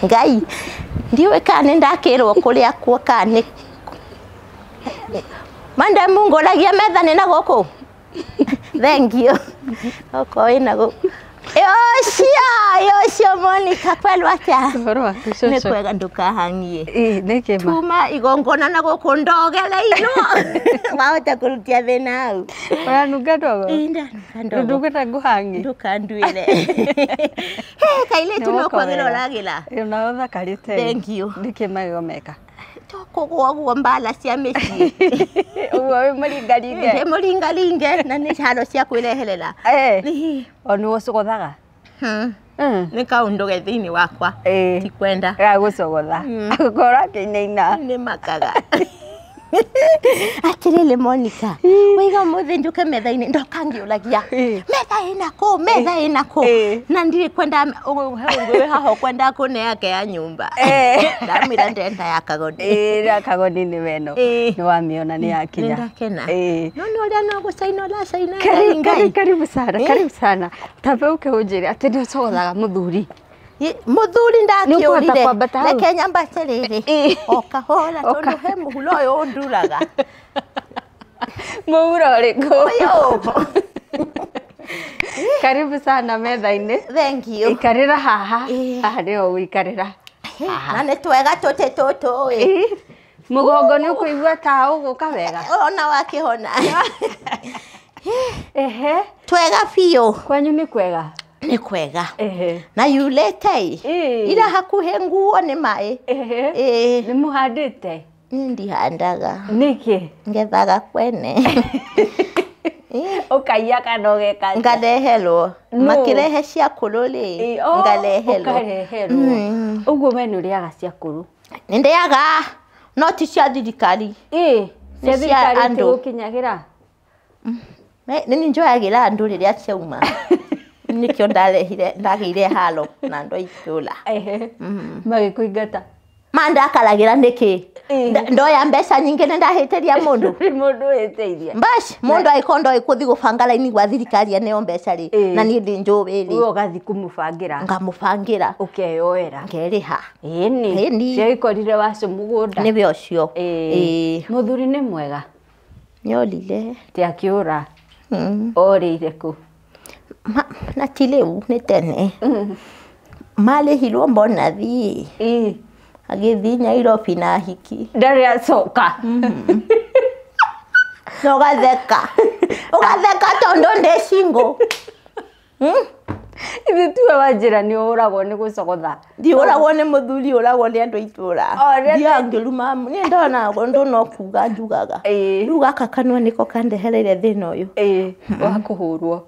Ngai ndiwe kana nĩ ndakĩrwo kũrĩa kuo kana nĩ Manda mungolagia metha nĩ na gũkũ. Thank you. Okorwo ĩna gũkũ. Yocio Monica kwelwo atĩa? Ũhoro waku Nĩ cũcũ? kwega ndũkahang'ie. Ĩ, nĩkĩ ma? Tuma igongona na gũkũ ndogereirwo. Wahota kũrutia thĩna hau. Ũranunga ndogo? Ĩ, ndanunga ndogo. Ndũngĩenda ngũhang'e? Ndũkanduĩre. He, kairĩtu no kwagĩra ũragĩra. Ĩ, ona ũthakarĩte. Thank you. Nĩkĩ magego meka? Tokũgũa ũguo mbala cia mĩciĩ. Ũguo wĩ mũringaringe. Ndĩ mũringaringe na nĩ haro cia kwĩreherera. Eh, Ĩ, o nĩwe ũcogothaga? Nĩ kaũndũ ge thĩinĩ wakwa. Ĩ. Tikwenda. Ga gũcogotha. Agakorwo akĩinaina. Nĩ makaga. Atĩrĩrĩ Monica, waiga ũmũthĩ njũke metha-inĩ ndoka ngĩũragia metha ĩna kũ, metha ĩna kũ, na ndirĩ kwenda he ũngĩ wĩ haha ũkwenda kũne yake ya nyũmba. Ndamwĩra ndĩrenda ya kagoni. Ĩ, ya kagoni nĩwe ĩno. Ĩ. Nĩ wamĩona nĩ yakinya. Nĩndakena. Ĩ. No nĩ ũrĩa no gũcaina ũracaina Ngai Karibu, Ngai. karibu, karibu sana, Ĩ. karibu sana. Tambe ũke ũnjĩre atĩ nĩ ũcogothaga mũthuri. Mũthuri Nĩ ũkũhota ndakĩũrire kwambata hau? reke nyambate rĩrĩ Ĩ. o kahora O tondũ he mũhuro ũyũ ũnduraga. Mũhuro ũrĩkũ? Ũyũ. Karibu sana metha-inĩ. Thank you. Ikarĩra haha. Ĩ. Haha nĩho ũgũikarĩra. Na nĩ twega tũtĩ tũtũ ĩ. Ĩ. Mũgongo nĩ ũkũigua ta ũgũka wega? Ona wakĩhona. Ehe. Twega biũ. Kwanyu nĩ kwega? Nĩ kwega. Ehe. Na yulĩte ĩ. Ĩ. Ira hakuhĩ nguo nĩ maĩ. Ehe. Ĩ. Nĩ mũhandĩte? Niĩ ndihandaga. Nĩkĩ? Ngethaga kwene. Ũkaiya kana ũgeka atĩa? Ngareherwo. Nũ? Makĩrehe cia kũrũ rĩ. Ĩ, oh, Ngareherwo. ũkareherwo. Ũguo we nĩ ũrĩaga cia kũrũ? Nĩ ndĩaga no ti cia thirikari. Ĩ, cia Nĩ cia thirikari andũ. itigũkinyagĩra? Nĩ niĩ njoyagĩra andũ rĩrĩa ciauma. Nĩkĩo ndarehire ndagĩire haro na andũ a itũra. Ehe. Magĩkũingata. Mandakaragĩra nĩkĩ? Ĩ. Ndoya mbeca nyingĩ nĩ ndahĩtĩria mũndũ. Nĩ mũndũ wĩtĩirie. Mbaci mũndũ angĩkorwo ndoĩ kũthiĩ gũbanga raini gwa thirikari aneo mbeca rĩ Ĩ. na niĩ ndĩ njũĩ rĩ We ũgathiĩ kũmũbangĩra. ngamũbangĩra Ũkeyoera. ngerĩha. Ĩni. Ĩni. Ciagĩkorire wacu mũgũnda. Nĩwe ũcio. Ĩ. Ĩ. Mũthuri nĩ mwega. Nĩorire. Ti akĩũra. Orĩire kũ? Na ti rĩu nĩ tene. Marĩhirwo mbonathi. Ĩ. Agĩthiĩ Nairobi na hiki. Ndarĩ acoka. Na ũgatheka. Ũgatheka tondũ ndĩ single. Ithuĩ tiwe wanjĩra nĩ ũragwo nĩ gũcogotha. Ndiũragwo nĩ mũthuri ũragwo nĩ andũ a itũra. O, nĩ andũ- Ndiaga ngĩruma niĩ ndona ũndũ no kuga njugaga. Ĩ. Rĩu gaka kanua nĩko kandehereire thĩna ũyũ. Ĩ, wa kũhũrwo.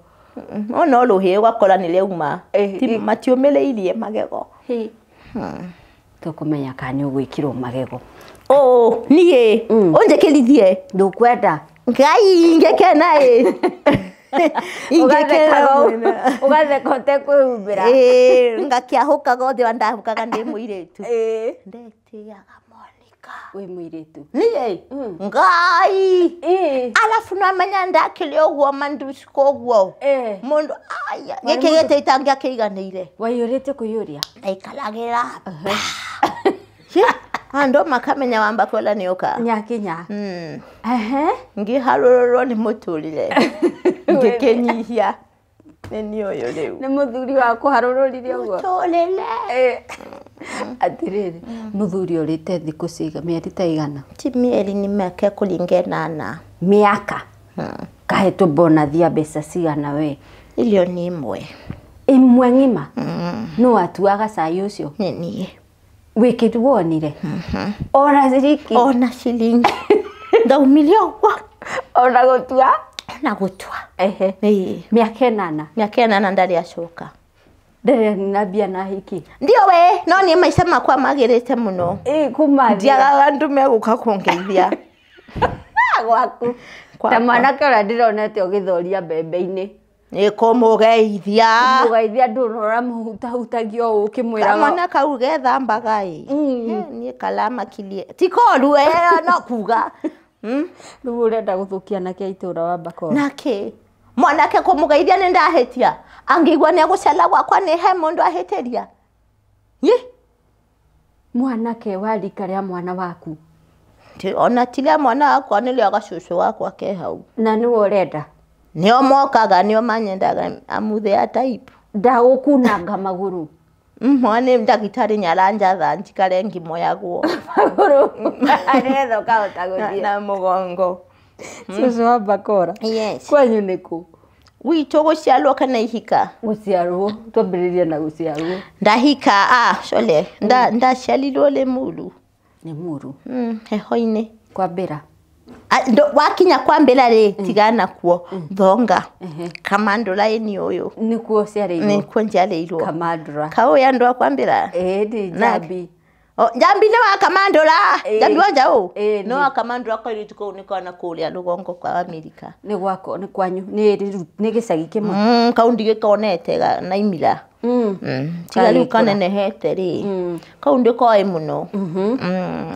Ona rũhĩ ũgakora nĩ rĩauma. Ĩ, Ti ĩ. matiũmĩrĩirie magego. Hĩ. Tũkũmenya kana nĩ ũgwĩkĩrwo magego. Ũ, niĩ ũnjĩkĩrithie. Ndũkwenda? Ngai ingĩkena ĩ. Ingĩkena mũno. Ũgatheka ũtekwĩhumbĩra. Ĩ, ngakĩahũkaga ũthĩ wa ndahũkaga ndĩ mũirĩtu. Ĩ. Ndetĩaga Monica. Wĩ mũirĩtu. Niĩ Ngai. Ĩ. Alafu namenya ndakĩrĩ ũguo manduciko ũguo. Ĩ. Mũndũ aya gĩkĩ gĩtĩ itangĩakĩiganĩire. Waiyũrĩte kũiyũria? Ndaikaragĩra. Andũ makamenya wamba kwela nĩ ũka. Nyakinya. Ehe. Ngĩharũrũrwo nĩ mũtũrĩre. Ngĩkĩnyihia. Nĩ niĩ ũyũ rĩu. Nĩ mũthuri wa kũharũrũrire ũguo? Mũtũrĩre. Ĩ. Atĩrĩrĩ, mũthuri ũrĩte thikũ ciga mĩeri ta igana? Ti mĩeri nĩ mĩaka ĩkũringa ĩnana. Mĩaka? Kahetwo bonathi ya mbeca cigana we? Milioni ĩmwe. Ĩmwe ng'ima? Nũ watuaga cai ũcio? Nĩ niĩ. Wĩkĩri wonire? Ona ciringi? Ona ciringi. Ndaumire ũguo. Ona gũtua? Ona gũtua. Ehe. Ĩ. Mĩaka ĩnana? Mĩaka ĩnana ndarĩ acoka. Ndarĩ na mbia na hiki? Ndiũĩ, no niĩ maica makwa magĩrĩte mũno. Ĩ, kuma thĩ. Ndiagaga andũ megũka kũngeithia. Gwaku. Ta mwanake ũrĩa ndĩronete ũgĩthoria mbembe-inĩ. Nĩ kũmũgeithia. Kũmũgeithia ndũrona ũramũhutahutagia ũũ ũkĩmwĩraga. Kamwana kau gethambaga ĩ. Niĩ kalamakirie. Ti koru no kuga. Rĩu ũrenda gũthũkia anake a itũra wamba kora. Nake mwanake kũmũgeithia nĩ ndahĩtia. Angĩigua nĩ egũcela gwakwa nĩ he mũndũ ahĩtĩria. Ĩ. Mwanake wa rika rĩa mwana waku. Ona ti rĩa mwana wakwa nĩ rĩa gacũcũ gakwa ke hau. Na nĩwe ũrenda? Nĩo mokaga nĩo manyendaga amu they are type. Ndagũkunanga magũrũ. Mwane ndagĩtarĩ nĩaranjatha njikare ngĩmoyagwo. Magũrũ. Nĩgetha ũkahota gũthiĩ. Na mũgongo. Cũcũ wa bakora. Yes. Kwanyu nĩ kũ? Gwitũ gũciarwo kana ihika? Gũciarwo, twambĩrĩrie na gũciarwo. Ndahika, cole, ndaciarirwo Limuru. Limuru. Heho-inĩ. Kwambĩra. Wakinya kwambĩra rĩ, tigana kuo, Thonga. Kamandũra ĩni ũyũ. Nĩkuo ũciarĩirwo? Nĩkuo njiarĩirwo. Kamandũra. Kaũĩ andũ a kwambĩra? Ĩĩ ndĩ Njambi. Njambi nĩ wa Kamandũra. Njambi wa Njaũ? Nĩ wa Kamandũra kairĩtu kau nĩ kana kũrĩa rũgongo kwa Amerika. Nĩ gwako, nĩ kwanyu, nĩ gĩcagi kĩmwe? Kau ndigĩkonete na imira. Tiga rĩu kanenehete rĩ. Kau ndĩkoĩ mũno.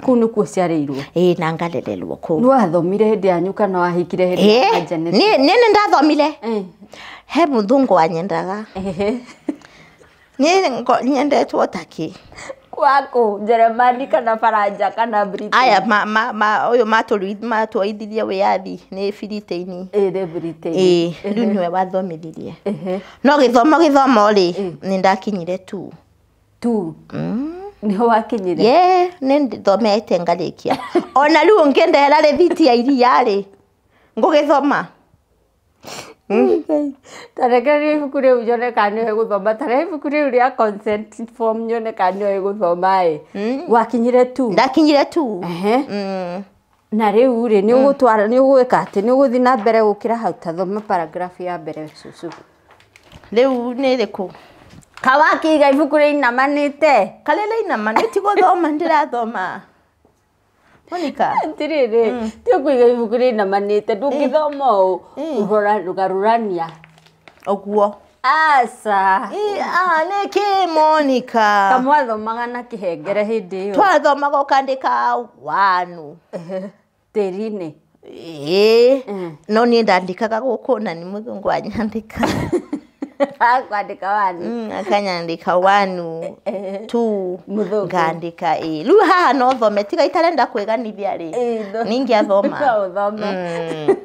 Kũu nĩkuo ũciarĩirwo? Ĩĩ na ngarererwo kũu. Nĩ wathomire hĩndĩ yanyu kana wahikire hĩndĩ ya Janet? Niĩ nĩ ndathomire. He mũthũngũ wanyendaga. Niĩ nyendetwo takĩ. Kwaku Jeremani kana Faranja kana Britain? Aya ũyũ matũithirie wĩyathi nĩ Britain. Ĩĩ nĩ Britain. Ĩĩ rĩu nĩwe wathomithirie. No gĩthomo gĩthomo rĩ nĩ ndakinyire tu. Tu? Nĩho wakinyire? Ye nĩ thomete ngarĩkia. Ona rĩu ũngĩndehera rĩthiti ya iria rĩ ngũgĩthoma. Ta rekereria ibuku rĩu nyone kana nĩũĩ gũthoma. Ta rehe ibuku rĩu rĩa consent form nyone kana nĩũĩ gũthoma ĩ. Wakinyire tu? Ndakinyire tu. Na rĩu rĩ nĩ ũgũtwara nĩ ũgwĩka atĩ nĩ ũgũthiĩ na mbere gũkĩra hau ta thoma paragraph ya mbere cũcũ. Rĩu nĩ ĩrĩkũ? Kawakĩiga ibuku rĩinamanĩte. Karĩa rĩinamanĩte ti gũthoma ndĩrathoma. Monica. Atirĩrĩ, ti ũkũiga ibuku rĩinamanĩte ndũngĩthoma ũũ ũgarũrania. Ũguo. Aca. Nĩkĩ Monica? Kamwathomaga na kĩhengere hĩndĩ ĩyo. Twathomaga ũkandĩka wanu. Tĩri-inĩ. Ĩĩ. No niĩ ndandĩkaga gũkũ na nĩ mũthũngũ anyandĩka. Kwandĩka wanu. Akanyandĩka wanu, tu, Mũthũngũ. Ngandĩka ĩĩ. Rĩu haha no thome tiga itarenda kwĩganithia rĩ. Ningĩathoma. No ũthome.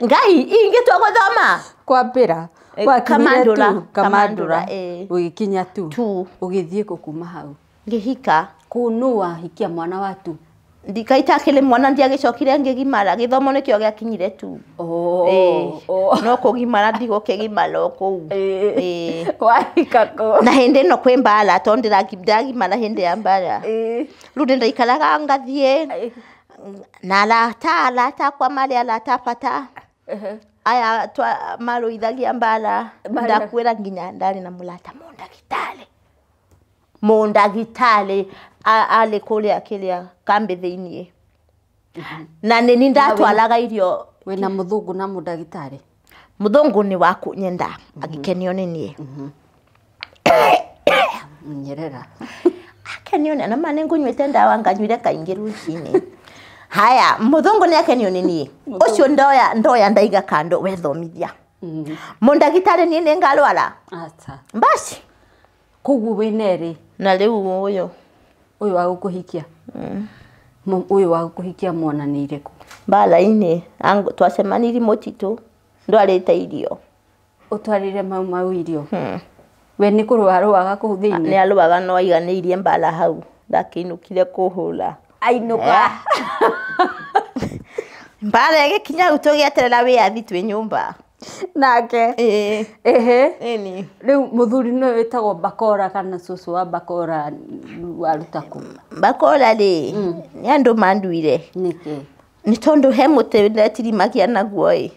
Ngai ingĩtua gũthoma. Kwambĩra. Wakinyire tu Kamandũra. Ũgĩkinya tu. Tu. Ũgĩthiĩ kũ kuma hau? Ngĩhika. Kũu nũ wahikia mwana wa tu? Ndikaitakĩrĩ mwana ndiagĩcokire ngĩgimara gĩthomo nĩkĩo gĩakinyire tu. No kũgimara ndigũkĩgimara o kũu. Wahika kũ? Na hĩndĩ ĩno kwĩ mbara tondũ ndĩragimara hĩndĩ ya mbara. Rĩu nĩndaikaraga ngathiĩ na arata akwa marĩ arata bata. Aya marũithagia mbara ndakwĩra nginya ndarĩ na mũrata mũndagĩtarĩ. Mũndagĩtarĩ arĩ kũrĩa kĩrĩa kambĩ thĩiniĩ. Na nĩ niĩ ndatwaraga irio. Wĩna mũthũngũ na mũndagĩtarĩ? Mũthũngũ nĩ wa kũnyenda agĩkenio nĩ niĩ. Nyerera. Akenio nĩ na ma nĩ ngũnyuĩte ndawa nganyuire kaingĩ rũcinĩ. Haya, mũthũngũ nĩ akenio nĩ niĩ. Ũcio ndoya ndaiga kando wethomithia. Mũndagĩtarĩ niĩ nĩ ngarwara. Aca. Basi. Koguo wĩna erĩ? Na rĩu ũyũ. Ũyũ wa gũkũhikia? Ũyũ wa gũkũhikia muonanĩire kũ? Mbara-inĩ, twacemanirie mũtitũ, ndwarĩte irio. Ũtwarĩre mau mau irio? We nĩ kũrũa arũaga kũu thĩinĩ? Nĩ arũaga no aiganĩirie mbara hau, ndakĩinũkire kũhũra. Ainũka. Mbara ĩgĩkinya hau tũgĩeterera wĩyathi twĩ nyũmba. Nake? Ĩĩ. Ĩhĩ. Ĩni. Rĩu mũthuri nĩwe wĩtagwo Bakora kana cũcũ wa Bakora waruta kũ? Bakora rĩ, nĩ andũ manduire. Nĩkĩ? Nĩ tondũ he mũtĩ ndetirimagia naguo ĩ.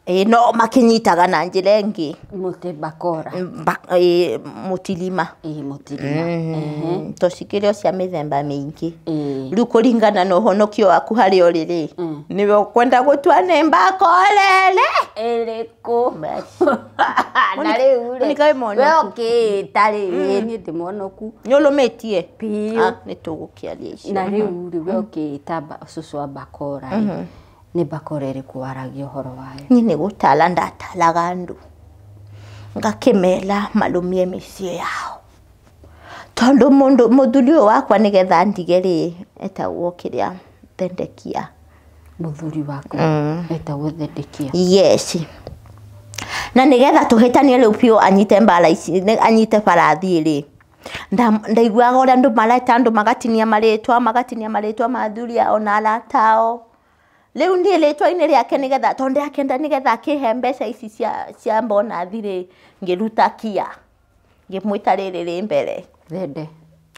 Ĩĩ no makĩnyitaga na njĩra ĩngĩ. Mũtĩ Bakora. Ĩĩ mũtirima. Ĩĩ mũtirima. To cikĩrĩ o cia mĩthemba mĩingĩ. Rĩu kũringana na ũhonokio waku harĩa ũrĩ rĩ, nĩwe ũkwenda gũtua nĩ Bakorere. Ĩrĩkũ? Na rĩu rĩ, Monica wĩ mwonoku. we ũkĩĩta rĩ, niĩ ndĩ mwonoku. Nĩ ũrũmĩtie? Biũ. Nĩ tũgũkĩaria icio. Na rĩu rĩ, we ũkĩĩta cũcũ wa Bakora rĩ, nĩ Bakora ĩrĩkũ waragia ũhoro wayo? Niĩ nĩ gũtara ndataraga andũ. Ngakĩmera marũmie mĩciĩ yao. Tondu mundu muthuri uyu wakwa nigetha ndige ri etagwo kiria Thendekia. Muthuri waku etagwo Thendekia. Yes. Na nigetha tuhitanie riu biu anyite mbara ici anyite barathi ri ndaiguaga uria andu mareta andu magatinia maritwa ma athuri ao na arata ao. Riu nie ritwa-ini riake nigetha tondu akenda nigetha akihe mbeca ici cia bonathi ri ngiruta kia ngimwita riri ri mbere Thende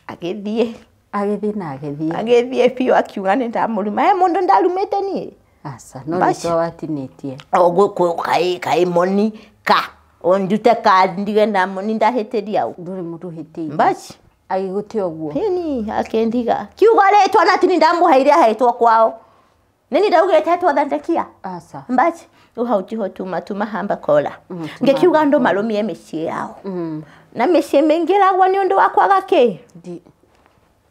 agithie agithie na agithie agithie biu akiuga ni ndamuruma he mundu ndarumite nie aca no ritwa watinitie o guku kai kai moni ka ondute ka ndige na moni ndahitiria u nduri mundu hitirie mbaci agigutia uguo ni akendiga kiuga ritwa na tini ndamuheire ahetwo kwao nini ndaugite hetwo Thendekia aca mbaci uhau tiho tuma hamba kola ngikiuga andu marumie mĩciĩ yao na mĩciĩ mĩingĩ ĩragwo nĩ ũndũ wa kwaga kĩ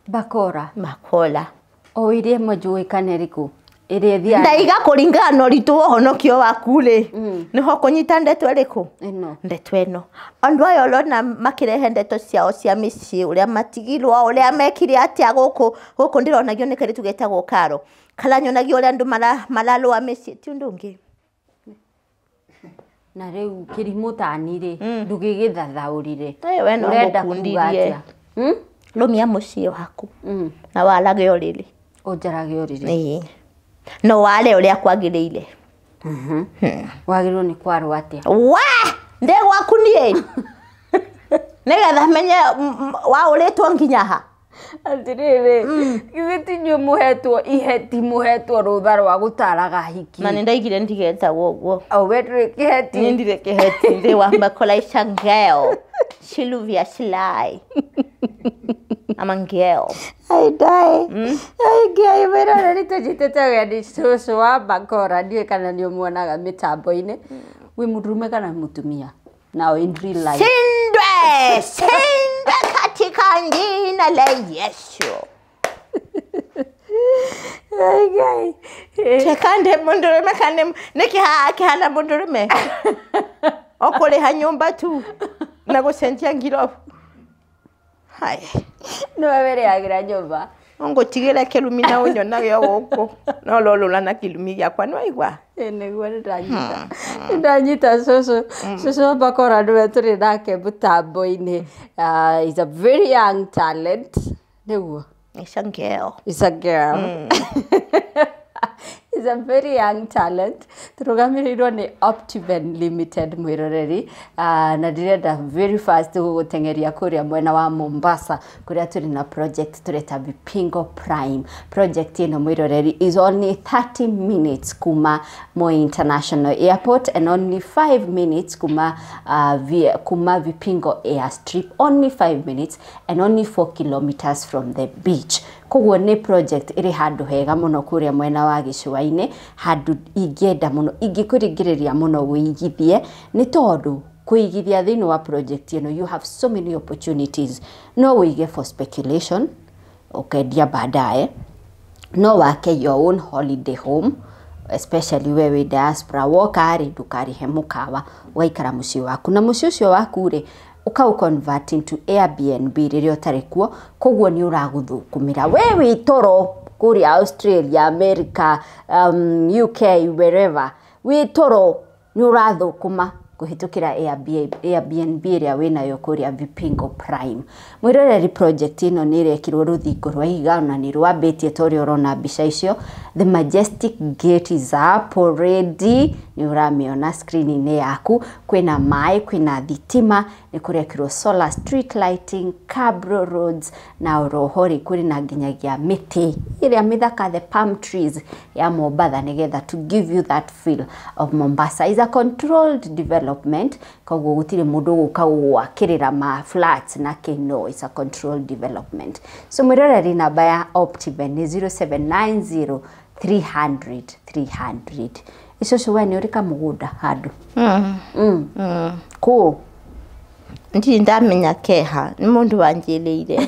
bakora makola o iria ĩmwe njũĩ kana ĩrĩkũ ĩrĩa ĩthiaga ndaiga kũringana na ũritũ wa ũhonokio waku rĩ nĩho kũnyita ndeto ĩrĩkũ ĩno ndeto ĩno andũ aya ũrona makĩrehe ndeto ciao cia mĩciĩ ũrĩa matigirwo ũrĩa mekire atĩa gũkũ gũkũ ndĩronagio nĩ kairĩtu getagwo Karo karanyonagia ũrĩa andũ mararũa mĩciĩ ti ũndũ ũngĩ na rĩu kĩrimũ tani rĩ ndũgĩgĩthathaũrire we no ngũkundirie rũmia mũciĩ waku na warage ũrĩrĩ ũnjarage ũrĩrĩ no ware ũrĩa kwagĩrĩire wagĩrĩirwo nĩ kwarwo atĩa wa ndĩ gwaku niĩ nĩgetha menye waũrĩtwo nginya ha atirĩrĩ githĩ ti inyuĩ mũhetwo iheti mũhetwo rũtha rwa gũtaraga hiki na nĩndaigire ndigetagwo ũguo o we ndũrĩ kĩheti niĩ ndirĩ kĩheti ndĩ wa makolaisha ngeo Silvia Silai amangeo I die. Ai ngai wĩroreri tũnyitĩte ũgeni cũcũ wa bakora ndiũĩ kana nĩ ũmuonaga mĩtambo-inĩ wĩ mũndũrũme kana mũtumia now in real life shindwe shindwe katika jina la Yesu. Ai ngai tekande mũndũrũme kana nĩkĩ haha kĩhana mũndũrũme o kũrĩha nyũmba tu na gũcenjia ngirobu hai nĩwe wĩrĩhagĩra nyũmba ngũtigĩre kĩrumi na ũnyonage o gũkũ no ũrorũra na kĩrumi gĩakwa nĩwaigua nĩguo nĩndanyita nĩndanyita cũcũ cũcũ wa bakora nĩwe tũrĩ nake mũtambo-inĩ. Is a very young talent nĩguo It's a girl. It's a girl. It's a very young talent. Tũrũgamĩrĩirwo nĩ Optiven Limited mwĩroreri na ndĩrenda very fast gũgũteng'eria kũrĩa mwena wa Mombasa kũrĩa tũrĩ na project tũreta Vipingo Prime. Project ĩno mwĩroreri is only 30 minutes kuma Moi International Airport and only 5 minutes kuma kuma Vipingo Airstrip, only 5 minutes and only 4 kilometers from the beach. Koguo nĩ project ĩrĩ handũ hega mũno kũrĩa mwena wa gĩcũa-inĩ, handũ ingĩenda mũno ingĩkũringĩrĩria mũno wĩigithie nĩ tondũ kũigithia thĩinĩ wa project ĩno you have so many opportunities. No wĩige for speculation ũkendia baadaye, no wake your own holiday home especially we wĩ diaspora woka rĩ ndũkarĩhe mũkawa ũgaikara mũciĩ waku na mũciĩ ũcio waku rĩ ukau convert into Airbnb rĩrĩa ũtarĩ kuo koguo nĩ ũragũthũkũmĩra we wĩ toro kũrĩa Australia, America, UK, wherever wĩ toro nĩ ũrathũkũma kũhĩtũkĩra Airbnb ĩrĩa wĩnayo kũrĩa Vipingo Prime. Mwĩroreri project ĩno nĩ ĩrekirwo rũthingo rwa ihiga na nĩ rwambĩtie ta ũrĩa ũrona mbica icio. The majestic gate is up already, nĩ ũramĩona screen-inĩ yaku. Kwĩna maĩ, kwĩna thitima, nĩ kũrekirwo solar street lighting, cabro roads na oroho rĩ kũrĩ na nginyagia mĩtĩ ĩrĩa mĩthaka, the palm trees ya Mombatha, nĩgetha to give you that feel of Mombasa. Is a controlled development, koguo gũtirĩ mũndũ ũgũka gũgwakĩrĩra ma flats na kĩ, no, it's a controlled development. So mwĩroreri namba ya Optiven nĩ 0790 300 300. Icũcũ we nĩ ũrĩ kamũgũnda handũ? Kũ? Ndirĩ ndamenya keha, nĩ mũndũ wanjĩrĩire.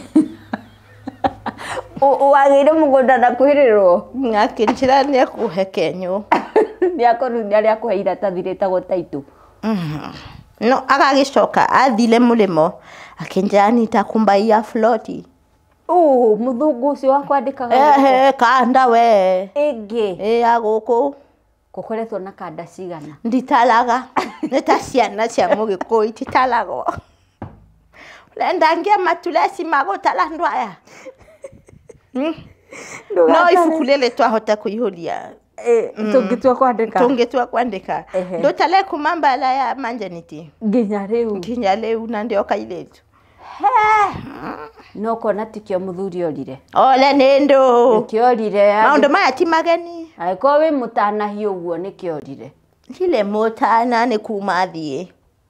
Wagĩire mũgũnda na kwĩrĩrwo? Akĩnjĩra nĩ ekũhe kenyũ. Nĩ akorwo nĩ arĩa akũhe iratathi rĩtagwo title. No agagĩcoka athire mũrĩmo akĩnjĩra nitakumbaia floti. Oh, mũthũngũ ũcio wa kwandĩkaga Ehe, kanda we. Ĩngĩ. Ĩ ya gũkũ. Gũkoretwo na kanda cigana? Nditaraga. Nĩ ta ciana cia mũgĩkũyũ ititaragwo. Ũrenda ngĩe matuleci ma gũtara andũ aya? No ibuku rĩrĩ twahota kũihũria. Tũngĩtua kwandĩka. Tũngĩtua kwandĩka. Ndũtare kuma mbara ya manjaniti. Nginya rĩu. Nginya rĩu na ndĩ o kairĩtu. No kona tikĩo mũthuri orire. Ole nĩ ndũ. Nĩkĩo orire. Maũndũ maya ti mageni. Angĩkorwo wĩ mũtanahi ũguo nĩkĩo orire. Ndirĩ mũtana nĩ kuma thiĩ.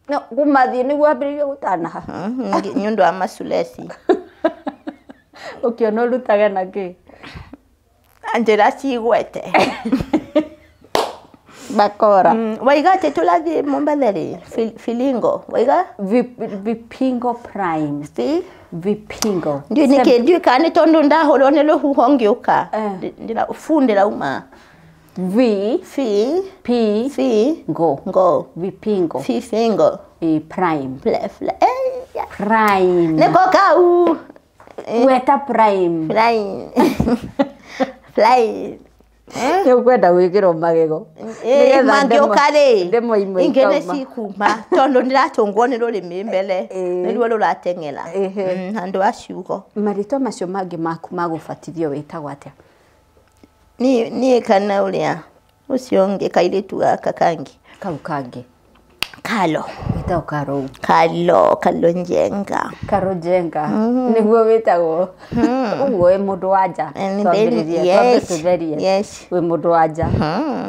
No kuma thiĩ nĩguo ambĩrĩrie gũtanaha. Nĩ ũndũ wa maculeci. Ũkĩona ũrutage na kĩ? Njĩra cigwete. Bakora. Waiga atĩ tũrathiĩ Mombatha rĩ? Filingo. Waiga? Vipingo Prime. Si? Vipingo. Ndiũĩ nĩkĩ ndiũĩ kana nĩ tondũ ndahũrwo nĩ rũhuho ngĩũka. Fu ndĩrauma. V Fi P Fi Ngo. Ngo. Vipingo. Fifingo. Prime. Prime. Nĩko kau. Weta Prime. Prime. Fly. Nĩ ũkwenda gwĩkĩrwo magego. Mangĩũka rĩ ingĩ nĩ cikuma tondũ ndĩratũngwo nĩ rũrĩmĩ mbere nĩruo rũrateng'era handũ ha ciugo. Marĩtwa macio mangĩ maku ma gũbatithio wĩtagwo atĩa? Niĩ kana ũrĩa ũcio ũngĩ kairĩtu gaka kangĩ. Kau kangĩ. Kalo. Wĩtagwo Karo. Kalo, Kalo Njenga. Karo Njenga. Nĩguo wĩtagwo. Ũguo wĩ mũndũ wa nja. Twambĩrĩrie, tũtherie. Yes. Wĩ mũndũ wa nja.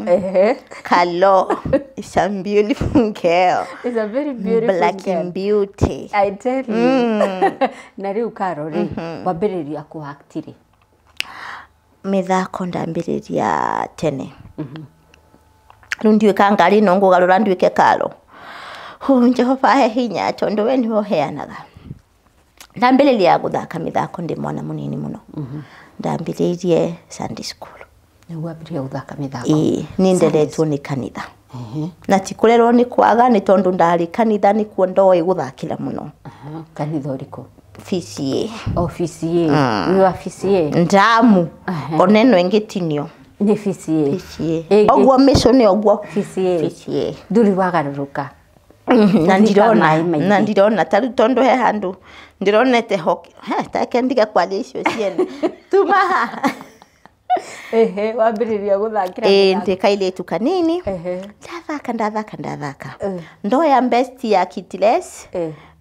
Ehe. Kalo. It's a beautiful girl. It's a very beautiful Black girl. And beauty. I tell you. Na rĩu Karo rĩ, wambĩrĩria kũ act rĩ? Mĩthako ndambĩrĩria tene. Rĩu ndiũĩ kana ngari ĩno ngũgarũra nduĩke Karo. Jehova he hinya tondũ we nĩwe ũheanaga. Ndambĩrĩria gũthaka mĩthako ndĩ mwana mũnini mũno. Ndambĩrĩirie Sunday school. Nĩguo wambĩrĩria gũthaka mĩthako? Ĩĩ, niĩ nderetwo nĩ kanitha. Na ti kũrerwo nĩ kwaga nĩ tondũ ndarĩ kanitha nĩkuo ndoĩ gũthakĩra mũno. Kanitha ũrĩkũ? PCA. O PCA. Wĩ wa PCA? Ndamu. Ona ĩno ĩngĩtinio. Nĩ PCA. PCA. Ũguo mission ũguo. PCA. PCA. Ndũrĩ wagarũrũka. Na ndirona na ndirona ta rĩu tondũ he handũ ndironete ho take ndige kwaria icio ciene tuma haha. Ehe, wambĩrĩria gũthakĩra. Ĩĩ, ndĩ kairĩtu kanini. Ndathaka ndathaka ndathaka. Ndoya best ya Kitiles.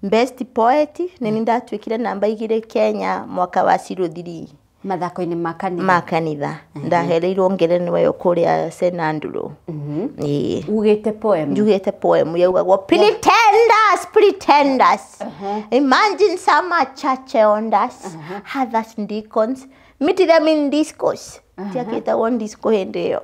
Best poet nĩ ndatuĩkire namba 2 Kenya mwaka wa 03. Mathako-inĩ ma kanitha. Ma kanitha. Ndahereirwo ngerenwa ĩyo kũrĩa St Andrew. Ĩĩ. Ugĩte poem. Njugĩte poem yaugagwo pretenders, pretenders. Imagine some church elders, others deacons, meet them in discourse. Tiakĩtagwo disco hĩndĩ ĩyo.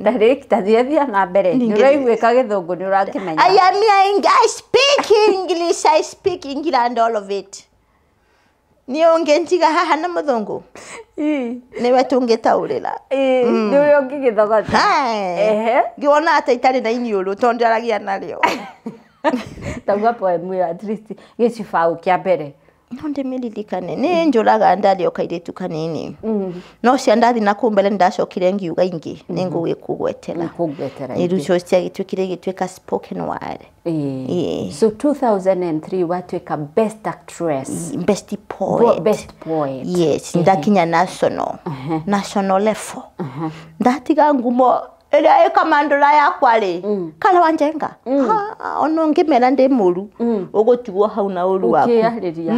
Ndarĩ tathia na mbere. Nĩ ũraiguĩka gĩthũngũ nĩ ũrakĩmenya. I am here, I speak English, I speak England all of it. Niĩ ũngĩnjiga haha na mũthũngũ nĩwe tũngĩtaũrĩra. Nĩwe ũngĩgĩthogota. Ngĩwona atĩ itarĩ na iniũrũ tondũ ndaragia narĩo. Tauga poem ĩyo at least gĩcibaũ kĩa mbere. No ndĩmĩririkane. Nĩ njũraga ndarĩ o kairĩtu kanini. No cia ndathi na kũu mbere nĩndacokire ngiuga ingĩ nĩ ngũgĩkũgwetera. Nĩngũgwetera ingĩ. Rĩu ciagĩtuĩkire igĩtuĩka spoken word. So 2003 watuĩka best actress. Best poet. Best poet. Yes, ndakinya national. National level. Ndatiga ngumo ĩrĩa ĩkamandũra yakwa rĩ. Karo wa Njenga. Ona ũngĩmera ndĩ mũru. Ũgũtigwo hau na ũru waku. Ũkĩarĩria.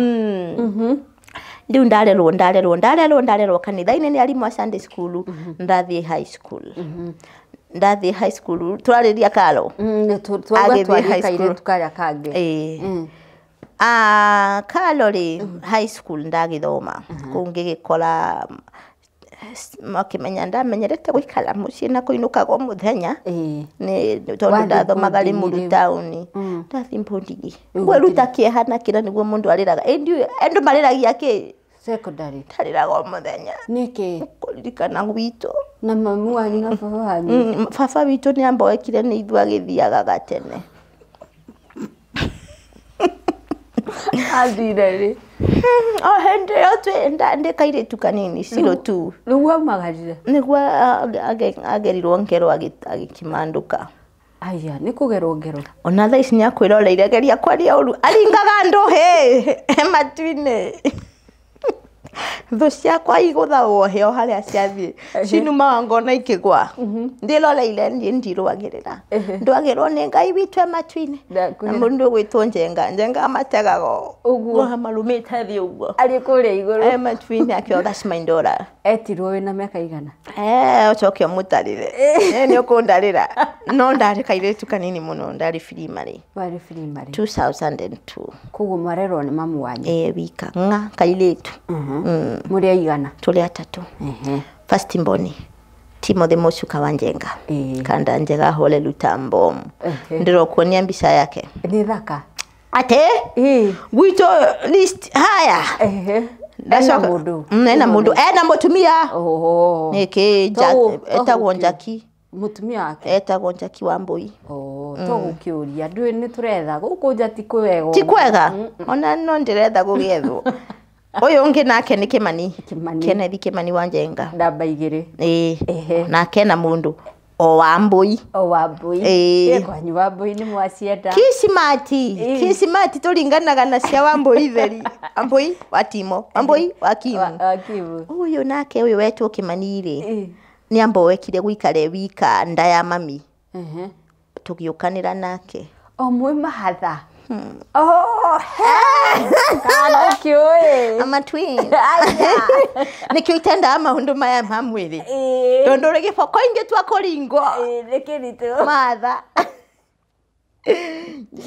Rĩu ndarerwo ndarerwo ndarerwo ndarerwo kanitha-inĩ nĩ arimũ a Sunday school. Ndathiĩ high school. Ndathiĩ high school tũrarĩria Karo. Agĩthiĩ high school. Karĩa kangĩ. Ĩĩ. Karo rĩ high school ndagĩthoma. Kũu ngĩgĩkora makĩmenya ndamenyerete gũikara mũciĩ na kũinũkaga o mũthenya. Nĩ tondũ ndathomaga Limuru taũni. Ndathiĩ boarding. Kwĩruta kĩeha na kĩra nĩguo mũndũ arĩraga. Ĩ andũ marĩragia kĩ? Secondary. Ndarĩraga o mũthenya. Nĩkĩ? Kũririkana gwitũ. Na mamu wanyu na baba wanyu. Baba witũ nĩ amboekire nĩ ithuĩ agĩthiaga gatene. Athire rĩ? O hĩndĩ ĩyo ndĩ kairĩtu kanini 02. Nĩguo aumagarire? Nĩguo agerirwo ngero agĩkimandũka. Aya, nĩ kũgerwo ngero. Ona thaa ici nĩakwĩroreire geria kwaria ũru. Aringaga andũ hĩ matu-inĩ. Thũ ciakwa igũthagwo hĩ o harĩa ciathiĩ. Cinumaga ngona ikĩgwa. Ndĩroreire niĩ ndirũagĩrĩra. Ndwagĩrwo nĩ Ngai witũ e matu-inĩ. Na mũndũ ũgwĩtwo Njenga. Njenga amategaga ũguo. Marũmĩte thĩ ũguo. Arĩ kũrĩa igũrũ. E matu-inĩ akĩoga, that's my daughter. Etirwo wĩna mĩaka igana? Ũcoke ũmũtarĩre. Nĩ ũkũndarĩra. No ndarĩ kairĩtu kanini mũno, ndarĩ primary. Warĩ primary. 2002. Koguo mwarerwo nĩ mamu wanyu? Wika. Ng'a kairĩtu. Mũrĩ aigana? Tũrĩ atatũ. First born Timothy Mũcuka wa Njenga. Kanda Njega hole Lutambo. Ndĩrokuonia mbica yake. Nĩ thaka. Ate? Gwitũ list haya. Ena mũndũ. Ena mũndũ. Ena mũtumia. Nĩkĩ etagwo Njaki. Mũtumia wake. Etagwo Njaki wa Mbui. Tũgũkĩũria ndũĩ nĩ tũretha gũkũ nja ti kwega. Ti kwega. Ona no ndĩretha gũgĩethwo. Ũyũ ũngĩ nake nĩ Kĩmani. Kenneth Kĩmani wa Njenga. Namba 2. Nake na mũndũ o wa Mbui. O wa Mbui. Kwanyu wa Mbui nĩ mwacienda. Kisimati. Kisimati tũringanaga na cia wa Mbui theri. Mbui wa Timo. Mbui wa Kimu. Ũyũ nake ũyũ wetwo Kĩmani rĩ. Nĩ ambowekire gũikara wika nda ya mami. Tũgĩũkanĩra nake. O mwĩ mahatha. Oh, kana kĩũĩ. I'm a twin. Nĩkĩo itendaga maũndũ maya ma mwĩrĩ. Tondũ rĩ gĩboko ingĩtua kũringwo. Nĩ kĩritũ. Matha.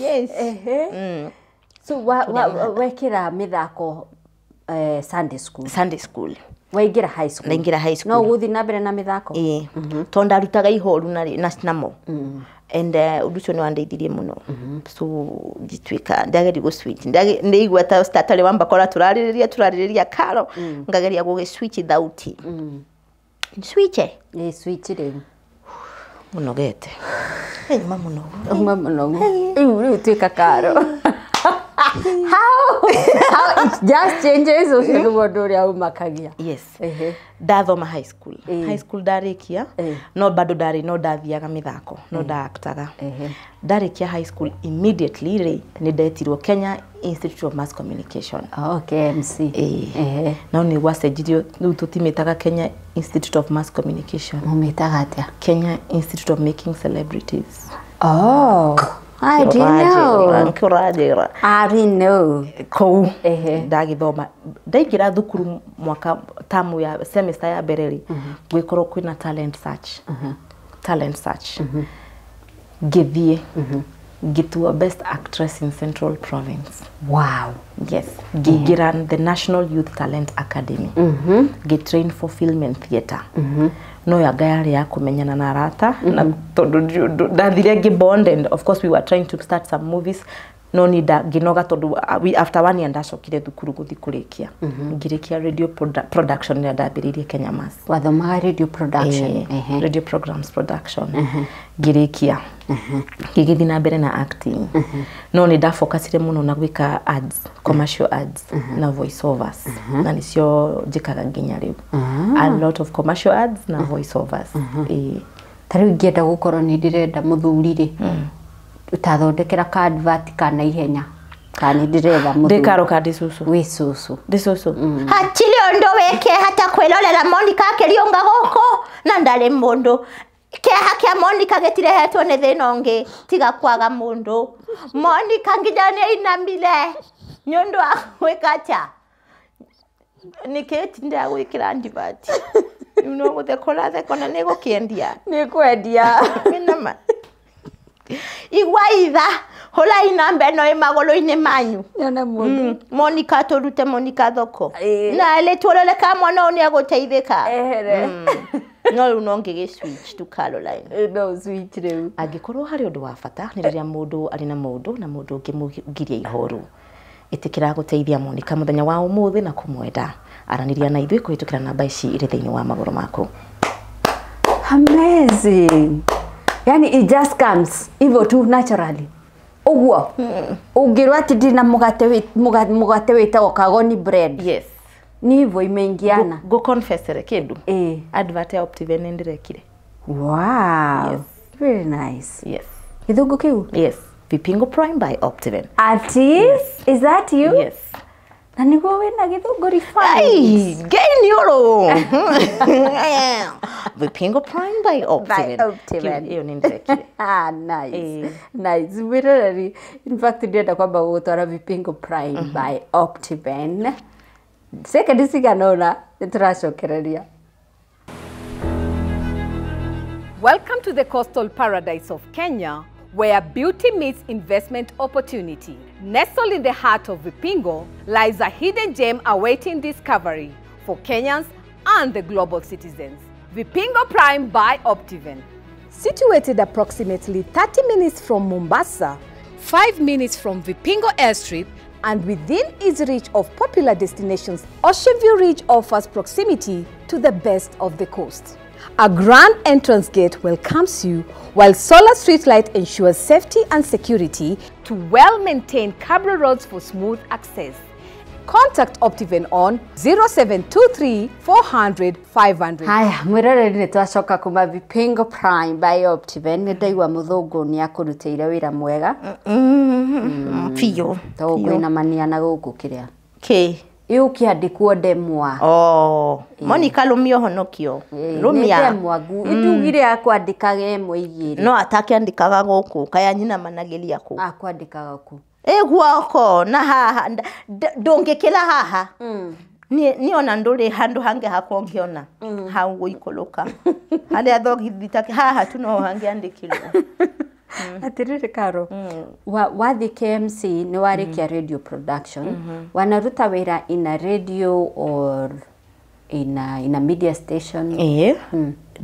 Yes. So wekĩra mĩthako Sunday school. Sunday school. Waingĩra high school. Ndaingĩra high school. No ũgũthiĩ na mbere na mĩthako? Tondũ ndarutaga ihoru namo. And ũndũ ũcio nĩ wandeithirie mũno. So ngĩtuĩka ndageria gũ switch. Ndĩigua ta starter wamba kora tũrarĩrĩria karo ngageria gũgĩ switch thauti. Switch? Switch rĩu. Mũnogete. Nyuma mũnogu. Uma mũnogu. Rĩu tuĩka karo. How it just changes ũcio nĩguo ũndũ ũrĩa ũmakagia. Yes. Ndathoma high school. High school ndarĩkia no bado ndarĩ no ndathiaga mĩthako no ndaaktaga. Ndarĩkia high school immediately rĩ nĩ ndetirwo Kenya Institute of Mass Communication. KMC. No nĩ gwacenjirio rĩu tũtimĩtaga Kenya Institute of Mass Communication. Mũmĩtaga atĩa? Kenya Institute of Making Celebrities. Oh. I didn't know. I didn't know. Kũu ndagĩthoma ndaingĩra thukuru mwaka tamu ya semester ya mbere rĩ gwĩkorwo kwĩna talent search. Talent search. Ngĩthiĩ ngĩtuo best actress in Central Province. Wow. Yes. Ngĩingĩra the National Youth Talent Academy. Ngĩtrain for film and theatre. No yanga yarĩ ya kũmenyana na arata na tondũ ndathire ngĩ-bond and of course we were trying to start some movies no ni ngĩnoga tondũ after 1 year ndacokire thukuru gũthiĩ kũrĩkia. Ngĩrĩkia radio production ĩrĩa ndambĩrĩirie Kenya Mass. Wathomaga radio production. Radio programs production. Ngĩrĩkia. Ngĩgĩthiĩ na mbere na acting. No nĩ ndafocusire mũno na gwĩka ads, commercial ads na voice overs. Na nĩcio njĩkaga nginya rĩu. A lot of commercial ads na voice overs. Ta rĩu ingĩenda gũkorwo nĩ ndĩrenda mũthuri rĩ, ũtathondekera ka advert kana ihenya kana ndĩretha mũthuri. Ndĩ karo ka ndĩ cũcũ. Wĩ cũcũ. Ndĩ cũcũ. Hatirĩ ũndũ wĩ kĩeha ta kwĩrorera Monica akĩriũnga gũkũ na ndarĩ mũndũ. Kĩeha kĩa Monica gĩtirehetwo nĩ thĩna ũngĩ tiga kwaga mũndũ. Monica nginya nĩ ainamire nĩ ũndũ wa gwĩka atĩa? Nĩkĩ tindaga gwĩkĩra advert? Rĩu no gũtheka ũratheka ona nĩ gũkĩendia. Nĩ kwendia. Wĩna ma? Igua itha hũrai namba ĩno ĩ magũrũ-inĩ manyu. Nyone mũndũ. Monica tũrute Monica thoko. Na rĩ tuorore kana mwana ũyũ nĩ egũteithĩka. Ehere. No rĩu no ngĩgĩ switch to Caroline. No switch rĩu. Angĩkorwo harĩ ũndũ wa bata nĩ rĩrĩa mũndũ arĩ na mũndũ na mũndũ ũngĩ mũgirie ihoru. Ĩtĩkĩra gũteithia Monica mũthenya wa ũmũthĩ na kũmwenda. Aranĩria na ithuĩ kũhĩtũkĩra namba ici irĩ thĩinĩ wa magũrũ maku. Amazing. Yani it just comes hivyo tu naturally. Ũguo ũngĩrwo atĩ ndina mũgate wĩtagwo kagoni bread. Yes. Ni hivyo imeingiana. Go confess re kĩndũ. Advert ya Optiven nĩndĩrekire. Wow. Yes. Very nice. Yes. Gĩthũngũ kĩu? Yes. Vipingo Prime by Optiven. Ati? Yes. Is that you? Yes. Na nĩguo wĩna gĩthũngũ refined. Ai, gei ũrũ. Vipingo Prime by Optiven. By Optiven. Ĩyo nĩndĩrekire. Ah, nice. Nice. Mwĩroreri, in fact ndĩrenda kwamba gũgũtwara Vipingo Prime by Optiven. Sekondi cigana ũna nĩtũracokereria. Welcome to the coastal paradise of Kenya, where beauty meets investment opportunity. Nestled in the heart of Vipingo lies a hidden gem awaiting discovery for Kenyans and the global citizens. Vipingo Prime by Optiven. Situated approximately 30 minutes from Mombasa, 5 minutes from Vipingo Airstrip, and within easy reach of popular destinations, Ocean View Ridge offers proximity to the best of the coast. A grand entrance gate welcomes you, while solar streetlight ensures safety and security to well-maintained cabro roads for smooth access. Contact Optiven on 0723 400 500. Haya, mwĩroreri nĩ twacoka kuma Vipingo Prime by Optiven. Nĩ ndaigua mũthũngũ nĩ akũrutĩire wĩra mwega. Biũ. To kwĩnamania na gũkũ kĩrĩa. Kĩ? Ĩũkĩandĩkwo ndemwa. Oh, Monica rũmia ũhonokio. Rũmia. Nĩ ndemwa ndugire akwandĩkaga ĩmwe igĩrĩ. No atakĩandĩkaga gũkũ, kaya nyina managĩria kũ. Akwandĩkaga kũ? Ĩ guoko na haha ndũngĩkĩra haha. Niĩ ona ndũrĩ handũ hangĩ hakwa ũngĩona hau gũikũrũka. Harĩa thogithi ta haha tu no hangĩandĩkirwo. Atiriri Karo, wathiĩ KMC nĩ warĩkia radio production, wanaruta wĩra in a radio or in a media station? Ĩĩ.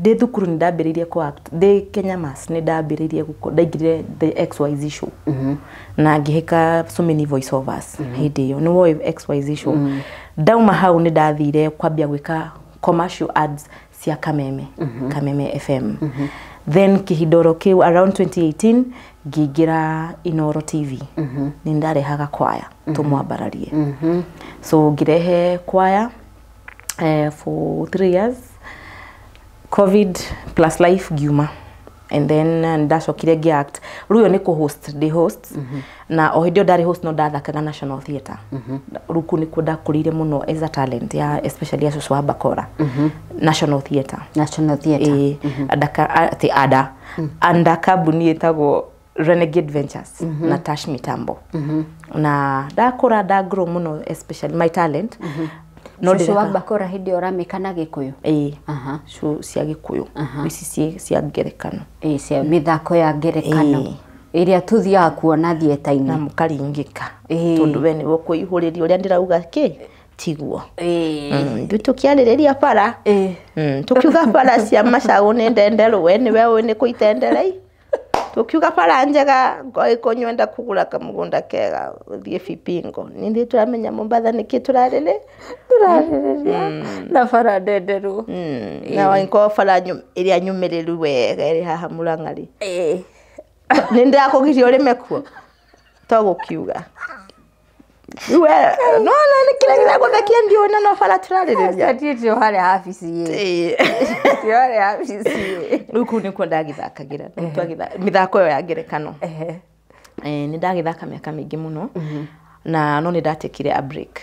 Ndĩ thukuru nĩ ndambĩrĩirie kũ act. Ndĩ Kenya Mass nĩ ndambĩrĩirie ndaingĩrire the XYZ show. Na ngĩhĩka so many voice overs hĩndĩ ĩyo. Nĩ woĩ XYZ show. Ndauma hau nĩ ndathire kwambia gwĩka commercial ads cia Kameme, Kameme FM. Then kĩhindoro kĩu around 2018 ngĩingĩra Inoro TV. Nĩ ndarehaga kwaya tũmwambararie. So ngĩrehe kwaya for 3 years. Covid plus life ngiuma. And then ndacokire ngĩ act. Rĩu ĩyo nĩ kũ host, ndĩ host. Na o hĩndĩ ĩyo ndarĩ host no ndathakaga National Theatre. Rĩu kũu nĩkuo ndakũrĩire mũno as a talent ya especially ya cũcũ wa Bakora. National Theatre. National Theatre. Atĩ ada. Anda kambuni ĩtagwo Renegade Ventures na Tash Mitambo. Na ndakũra ndagrow mũno especially my talent. No Cũcũ wa Bakora hĩndĩ ĩyo ũramĩka na Gĩkũyũ? Ĩĩ. Cia Gĩkũyũ. Ici cia ngerekano. Ĩĩ, cia mĩthako ya ngerekano. Ĩrĩa tũthiaga kuona theatre-inĩ. Na mũkaringĩka. Tondũ we nĩwe ũkũihũrĩria ũrĩa ndĩrauga kĩ tiguo. Ithuĩ tũkĩarĩrĩria bara. Tũkiuga bara cia Macagũ nĩ ndenderũ, we nĩwe ũĩ nĩ kũ itenderei. Tũkiuga bara njega ngũĩ nywenda kũgũra kamũgũnda kega ũthiĩ Vipingo. Nithuĩ tũramenya Mombatha nĩkĩ tũrarĩrĩ? Tũrarĩrĩria na bara ndenderũ. Na wakorwo bara ĩrĩa nyũmĩrĩru wega ĩrĩ haha Mũrang'a rĩ. Nĩ ndĩrakũgiria ũrĩme kuo? To gũkiuga. We no no nĩ kĩrĩa gĩragũthekia ndiũĩ na no bara tũrarĩrĩria. Aca ndio harĩa habici ĩ. Ndio harĩa habici ĩ. Rĩu kũu nĩkuo ndagĩthakagĩra. Mĩthako ĩyo ya ngerekano. Nĩ ndagĩthaka mĩaka mĩingĩ mũno. Na no nĩ ndatekire a break.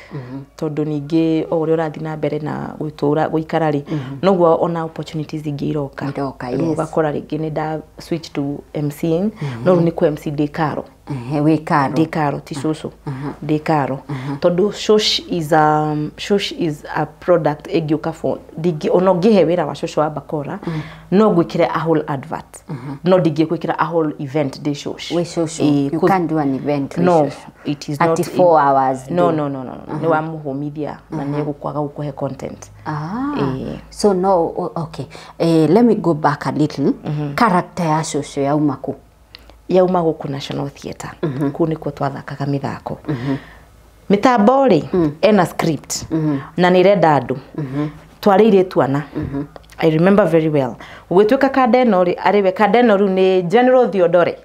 Tondũ ningĩ o ũrĩa ũrathiĩ na mbere na gũtũra gũikara rĩ, noguo ona opportunities ingĩ iroka. Iroka, Rĩu yes. ũgakora rĩngĩ nĩ nda switch to MCing, no rĩu nĩ kũ MC ndĩ Karo. Wĩ Karo. Ndĩ Karo, ti cũcũ. Ndĩ Karo. Tondũ shosh is a product ĩngĩũka for ndingĩ ona ũngĩhe wĩra wa cũcũ wa Bakora, no ngwĩkĩre a whole advert. No ndingĩgwĩkĩra a whole event ndĩ shosh. Wĩ cũcũ. You can't do an event wĩ No, cũcũ. it is not Ati 4 hours. No, no, no, no, no. Nĩ wamũhũmithia na nĩ egũkwaga gũkũhe content. So no, okay. Let me go back a little. Character ya cũcũ yauma kũ? Yauma gũkũ National Theatre. Kũu nĩkuo twathakaga mĩthako. Mĩtambo rĩ, ena script. Na nĩ ĩrenda andũ. Twarĩ airĩtu ana. I remember very well. Gũgĩtuĩka Kadeno rĩ, arĩ we Kadeno rĩu nĩ General Theodore,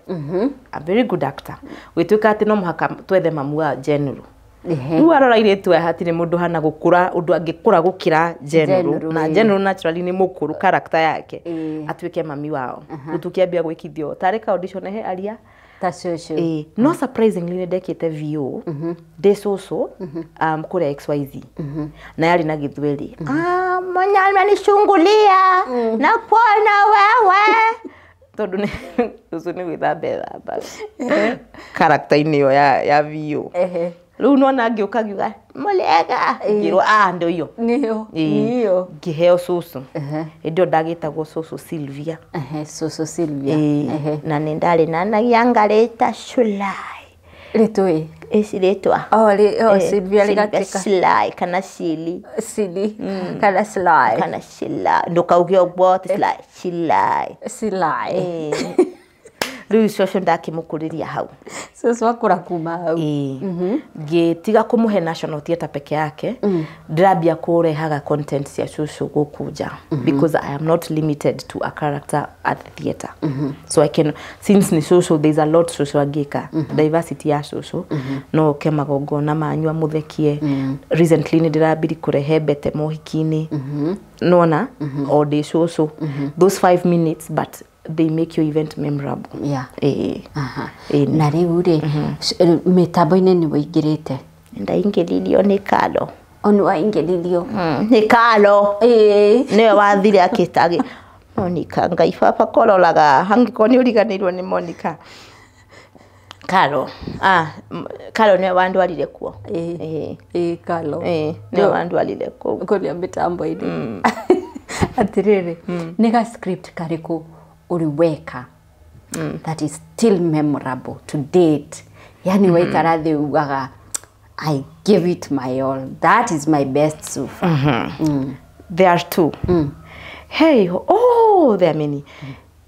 a very good actor. Gũgĩtuĩka atĩ no mũhaka twethe mamu wa General. Rĩu arora airĩtu aya hatirĩ mũndũ hana gũkũra ũndũ angĩkũra gũkĩra General. General, Na General naturally nĩ mũkũrũ character yake, atuĩke mami wao. Rĩu tũkĩambia gwĩkithio tarĩ ka audition he aria Ta cũcũ. Ĩĩ, no surprisingly nĩ ndekĩte VO ndĩ cũcũ kũrĩa XYZ na yarĩ na Gĩthweri. "Ah, mwenye amenishungulia na kuona wewe," tondũ nĩ cũcũ nĩ gwĩthamba ethambaga character-inĩ ĩyo ya VO. Rĩu nona ngĩũka ngiuga mũrĩega, ngĩrwo, "Ah, ndo hiyo." Nĩyo. Ĩĩ. Nĩyo. Ngĩheo cũcũ. Hĩndĩ ĩyo ndagĩtagwo cũcũ Sylvia. Ehe, cũcũ Sylvia. Ĩĩ, na nĩ ndarĩ na nagianga rĩta Shulai. Rĩtũĩ. Ĩci rĩtwa. Oh, oh, Sylvia rĩgatuĩka Shulai kana Shili. Sili kana Sly. Kana Shilai, ndũkauge ũguo ti Shulai, Shilai. Sly. Rĩu cũcũ ndakĩmũkũrĩria hau. Cũcũ akũra kuma hau. Ĩĩ, ngĩtiga kũmũhe National Theatre peke yake, ndĩrambia kũrehaga content cia cũcũ gũkũ nja, because I am not limited to a character at the theatre. So I can, since nĩ cũcũ, there is a lot cũcũ angĩka. Diversity ya cũcũ, no oke magongona manyu amũthekie. Recently nĩ ndĩrambiri kũrehe mbete mohiki-inĩ, nona o ndĩ cũcũ, those 5 minutes, but they make your event memorable. Ĩĩ. Ĩĩ. Na rĩu rĩ, mĩtambo-inĩ nĩ wĩingĩrĩte? Ndaingĩririo nĩ Kalo. O nĩ waingĩririo? Nĩ Kalo. Ĩĩ. Nĩwe wathire akĩtagĩ Monica, Ngai baba kororaga hangĩkorwo nĩ ũriganĩirwo nĩ Monica Karo. Ah, Karo nĩwe wandwarire kuo. Ĩĩ. Ĩĩ, Kalo. Ĩĩ, nĩwe wandwarire kũu. Kũrĩa mĩtambo-inĩ. Atĩrĩrĩ, nĩ ga script karĩkũ ũrĩ weka that is still memorable to date, yani waikara thĩ ugaga, "I give it my all, that is my best so far"? There are two. Hey, oh, there are many.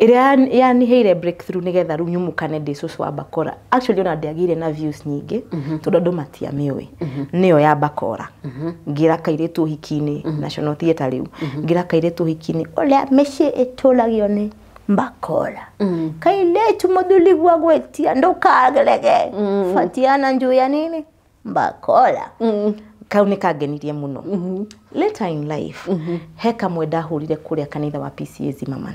Ĩrĩa yaniheire breakthrough nĩgetha rĩu nyumũkane ndĩ cũcũ wa Bakora, actually ona ndĩagĩire na views nyingĩ tondũ andũ matiamĩũĩ, nĩyo ya Bakora. Ngĩra kairĩtu ũhiki-inĩ National Theatre, rĩu ngĩra kairĩtu ũhiki-inĩ ũrĩa mĩciĩ ĩtũragio nĩ Bakora, kairĩtu mũthuri gwĩtia ndũkarege fatiana njuu ya nini Bakora. Kau nĩ kangenirie mũno. Later in life he kamwe ndahũrire kũrĩa kanitha wa PCA Zimmerman.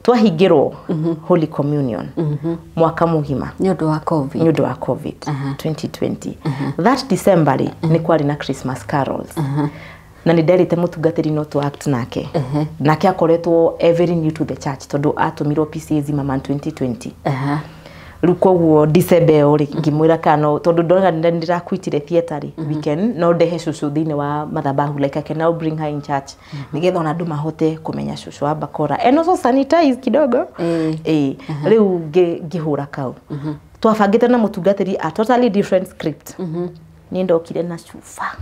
Twahingĩrwo Holy Communion mwaka mũgima Nĩ ũndũ wa COVID. Nĩ ũndũ wa COVID 2020. That December rĩ, nĩ kwarĩ na Christmas carols na nĩ nderĩte mũtungatĩri no to act nake. Nake akoretwo very new to the church tondũ atũmirwo PCA Zimmerman 2020. Rĩu koguo December ĩyo rĩ, ngĩmwĩra kana no tondũ ndona ndĩrakwitire theatre rĩ, we can no ndehe cũcũ thĩinĩ wa madhabahu, like I can now bring her in church nĩgetha ona andũ mahote kũmenya cũcũ wa Bakora and also sanitize kidogo. Ĩĩ, rĩu ngĩhũra kau twabangĩte na mũtungatĩri a totally different script. Nĩ ndokire na cuba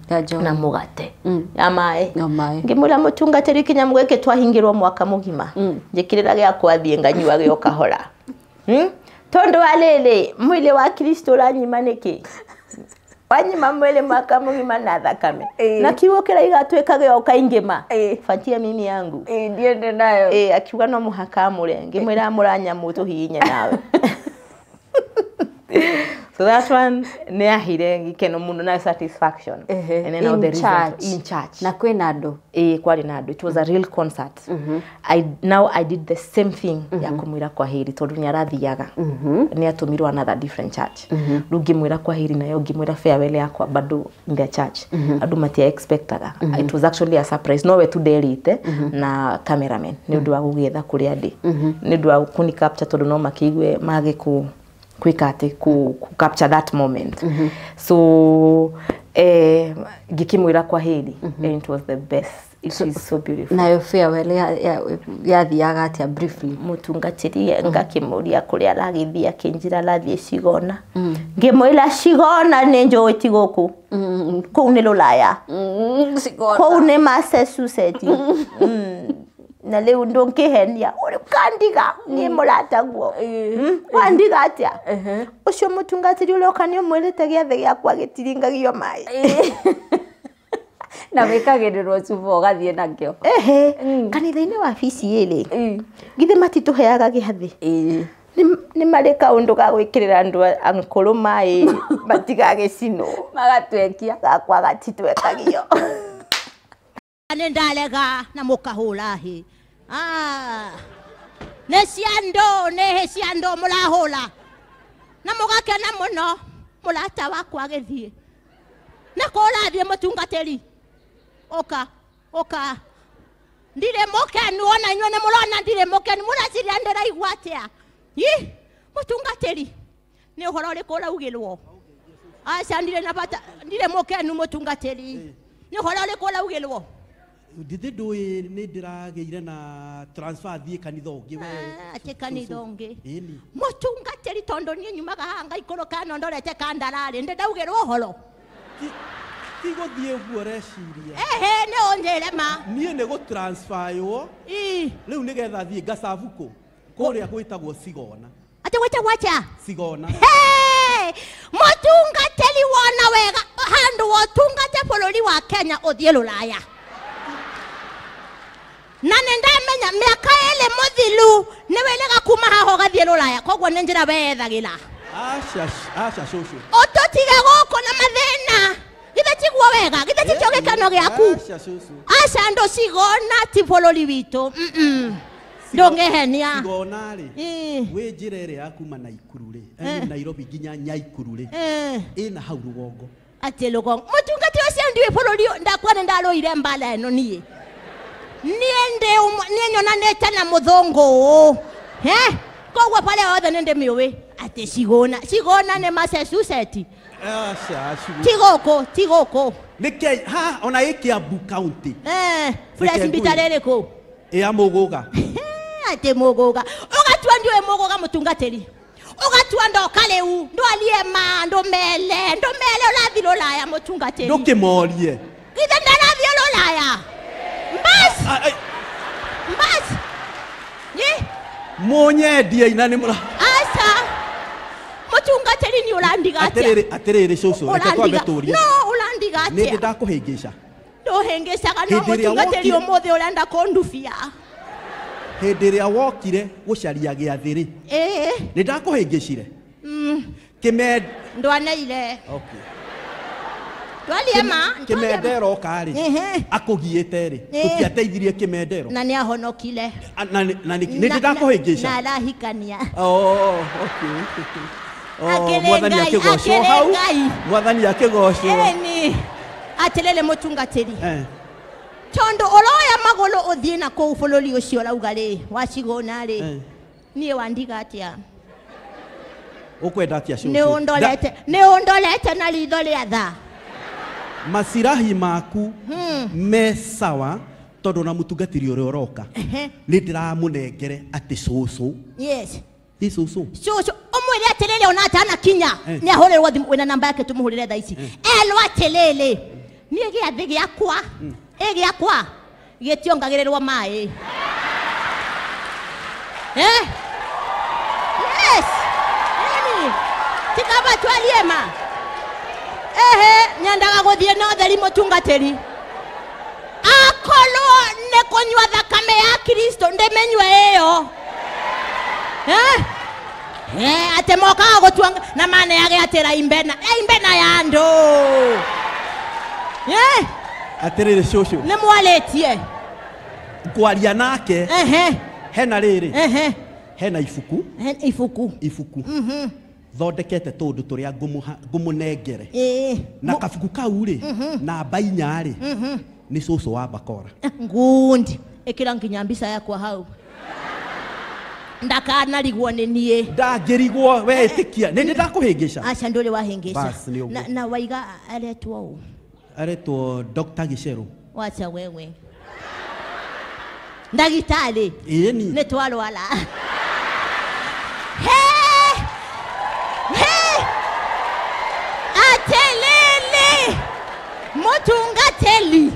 Ya njohi. Na mũgate ya maĩ. Ya maĩ. Ngĩmwĩra mũtungatĩri, kĩnyamũ gĩkĩ twahingĩrwo mwaka mũgima, njĩkĩrĩra gĩakwa thiĩ nganyuage o kahora. Tondũ wa rĩrĩ, mwĩrĩ wa Kristo ũranyima nĩkĩ wanyima mwĩrĩ mwaka mũgima na thakame na kiugo kĩraiga twĩkage o kaingĩ ma batie mimi yangu. Ĩĩ, ndiende nayo. Ĩĩ, akiuga no mũhaka amũre, ngĩmwĩra amũra nyamũ tũhihinye nawe. So that one nĩ yaheire gĩkeno mũno na satisfaction. And then now In the result- church. In church. Na kwĩna andũ. Ĩĩ, kwarĩ na andũ. It was a real concert. Now I did the same thing ya kũmwĩra kwaheri tondũ nĩ arathiaga, nĩ atũmirwo another different church. Rĩu ngĩmwĩra kwaheri nayo, ngĩmwĩra farewell yakwa bado in their church. Andũ matia expectaga. It was actually a surprise. No we tu nderĩte na cameraman nĩ ũndũ wa gũgĩetha kũrĩa ndĩ nĩ ũndũ wa kũni capture tondũ no makĩigue mage kũ kwĩka atĩ ku capture that moment. So ngĩkĩmwĩra kwaheri and it was the best. It is so beautiful. Nayo farewell yathiaga atĩa, briefly? Mũtungatĩri ngakĩmũria kũrĩa aragĩthiĩ, akĩnjĩra arathiĩ Cigona. Ngĩmwĩra Cigona nĩ njũĩ, ti gũkũ, kũu nĩ rũraya, kũu nĩ Massachusetts. Na rĩu ndũngĩhenia ũrĩ ũkandiga niĩ mũrataguo. Wandiga atĩa? Ũcio mũtungatĩri ũroka nĩ ũmwĩrĩte gĩathĩ gĩakwa gĩtiringagio maĩ. Na wikagĩrĩrwo cuba ũgathiĩ nakĩo. Ehe, kanitha-inĩ wa PCA rĩ, githĩ matitũheaga gĩathĩ? Nĩ marĩ kaũndũ ga gwĩkĩrĩra andũ akũrũ maĩ matigagĩcinwo. Magatwekia. Gakwa gatitwekagio. Nĩ ndarega na mũkahũra hĩ. Nĩ cia andũ, nĩ hĩ cia andũ mũrahũra. Na mũgakena mũno mũrata wakwa agĩthiĩ. Nĩ kũ ũrathiĩ mũtungatĩri? Ũka, ũka. Ndirĩ mũkenu ona inyuĩ nĩ mũrona ndirĩ mũkenu. Mũreciria ndĩraigua atĩa? Ĩ, mũtungatĩri, nĩ ũhoro ũrĩkũ ũraugĩrwo? Aca ndirĩ na bata, ndirĩ mũkenu mũtungatĩri. Nĩ ũhoro ũrĩkũ ũraugĩrwo? Ndithĩ ndũĩ nĩ ndĩragĩire na transfer thiĩ kanitha ũngĩ we. Atĩ kanitha ũngĩ. Ĩni. Mũtungatĩri tondũ niĩ nyumaga haha ngaikũrũka no ndorete kandararĩ, ndĩ ndaugĩrwo ũhoro. Ti gũthiĩ ũguo ũreciria. Ehe, nĩ ũnjĩre ma. Niĩ nĩ gũtransferwo. Rĩu nĩgetha thiĩ ngacabu kũ? Kũrĩa gwĩtagwo Sigona. Atĩ gwĩtagwo atĩa? Sigona. Mũtungatĩri wona wega handũ wotungate bũrũri wa Kenya ũthiĩ Rũraya. Na nĩ ndamenya mĩaka ĩrĩ mũthiru nĩ wĩrĩga kuma haha ũgathiĩ Rũraya, koguo nĩ njĩra weyethagĩra. Aca, aca cũcũ. Ũtũtige gũkũ na mathĩna. Githĩ tiguo wega? Githĩ tikĩo gĩkeno gĩaku? Aca cũcũ. Aca andũ Sigona ti bũrũri witũ. Ndũngĩhenia. Sigona rĩ, wĩ njĩra ĩrĩa ya kuma Naikuru rĩ, Nairobi nginya Nyaikuru rĩ, ĩna hau rũgongo. Atĩ rũgongo. Mũtungati ũcio ndiũĩ bũrũri ndakwa nĩ ndarũire mbara ĩno niĩ. Niĩ nyonanĩte na mũthũngũ ũũ. Koguo barĩa othe nĩ ndĩmĩũĩ. Atĩ Sigona. Sigona nĩ Massachusetts. Aca, Sigona. Ti gũkũ, ti gũkũ. Nĩkĩ ha ona ĩ Kiambu County. Fresh mbitara ĩrĩkũ? Ĩ ya Mũgũga. Atĩ Mũgũga. Ũgatua ndiũĩ Mũgũga mũtungatĩri. Ũgatua ndoka rĩu, ndwarie ma, ndũmele, ndũmele ũrathiĩ Rũraya mũtungatĩri. Ndũkĩmorie. Githĩ ndarathiĩ Rũraya? Mbas! Mbas! Nĩ? Mũnyendie ina nĩ mũra. Aca. Mũtungatĩri nĩ ũrandiga atĩa? Atĩrĩrĩ, atĩrĩrĩ cũcũ, reke twambe tũrie. No, ũrandiga atĩa? Nĩ ndĩ ndakũhĩngĩca. Ndũhĩngĩcaga no mũtungatĩri ũmũthĩ ũrenda kũndubia. Hĩndĩ ĩrĩa wokire gũcaria gĩathĩ rĩ, nĩ ndakũhĩngĩcire? Ndwaneire. Okay. Twarie ma. Kĩmendero oka rĩ, akũgiĩte rĩ, tũtiateithirie kĩmendero. Na nĩ ahonokire. Na nĩ ndĩ ndakũhĩngĩca? Na arahikania. Oh, okay. Oh, mwathani akĩgocwo hau. Mwathani akĩgocwo. Ĩni. Atĩrĩrĩ mũtungatĩri. Tondũ ũroya magũrũ ũthiĩ na kũu bũrũri ũcio ũrauga rĩ, wa Sigona rĩ, niĩ wandiga atĩa? Ũkwenda atĩa cũcũ? Nĩ ũndorete na ritho rĩa tha. Macirahi maku me sawa tondũ na mũtungatĩri ũrĩa ũroka nĩ ndĩramũnengere atĩ cũcũ. Yes. Ĩ cũcũ. Cũcũ, ũmwĩre atĩrĩrĩ ona atanakinya nĩ ahũrĩrwo thimũ wĩna namba yake tũmũhũrĩre thaa ici. Erwo atĩrĩrĩ, niĩ gĩathĩ gĩakwa ĩ gĩakwa gĩtiongagĩrĩrwo maĩ. Yes. Ĩni. Tikaba twarie ma. Ehe, nyendaga gũthiĩ na ũtheri mũtungatĩri. Akorwo nĩ kũnyua thakame ya Kristo ndĩmĩnyue ĩyo. Atĩ mokaga gũtua na maneage atĩ raimbena. Raimbena ya andũ. Atĩrĩrĩ cũcũ. Nĩ mwarĩtie. Ngwaria nake. Hena rĩrĩ. Hena ibuku. Ibuku. Ibuku. Thondekete tũndũ tũrĩa ngũmũnengere. Na kabuku kau rĩ, namba 4 rĩ, nĩ cũcũ wa Bakora. Ngundi. Ĩkĩra nginya mbica yakwa hau. Ndakanarigwo nĩ niĩ. Ndangĩrigwo weĩtĩkia. Nĩ ndĩ ndakũhĩngĩca? Aca ndũrĩ wahĩngĩca. Na waiga aretwo ũ? Aretwo Dr. Gicheru. Wacha wewe. Ndagĩtarĩ. Ĩni. Nĩ twarwara. Atĩrĩrĩ mũtungatĩri,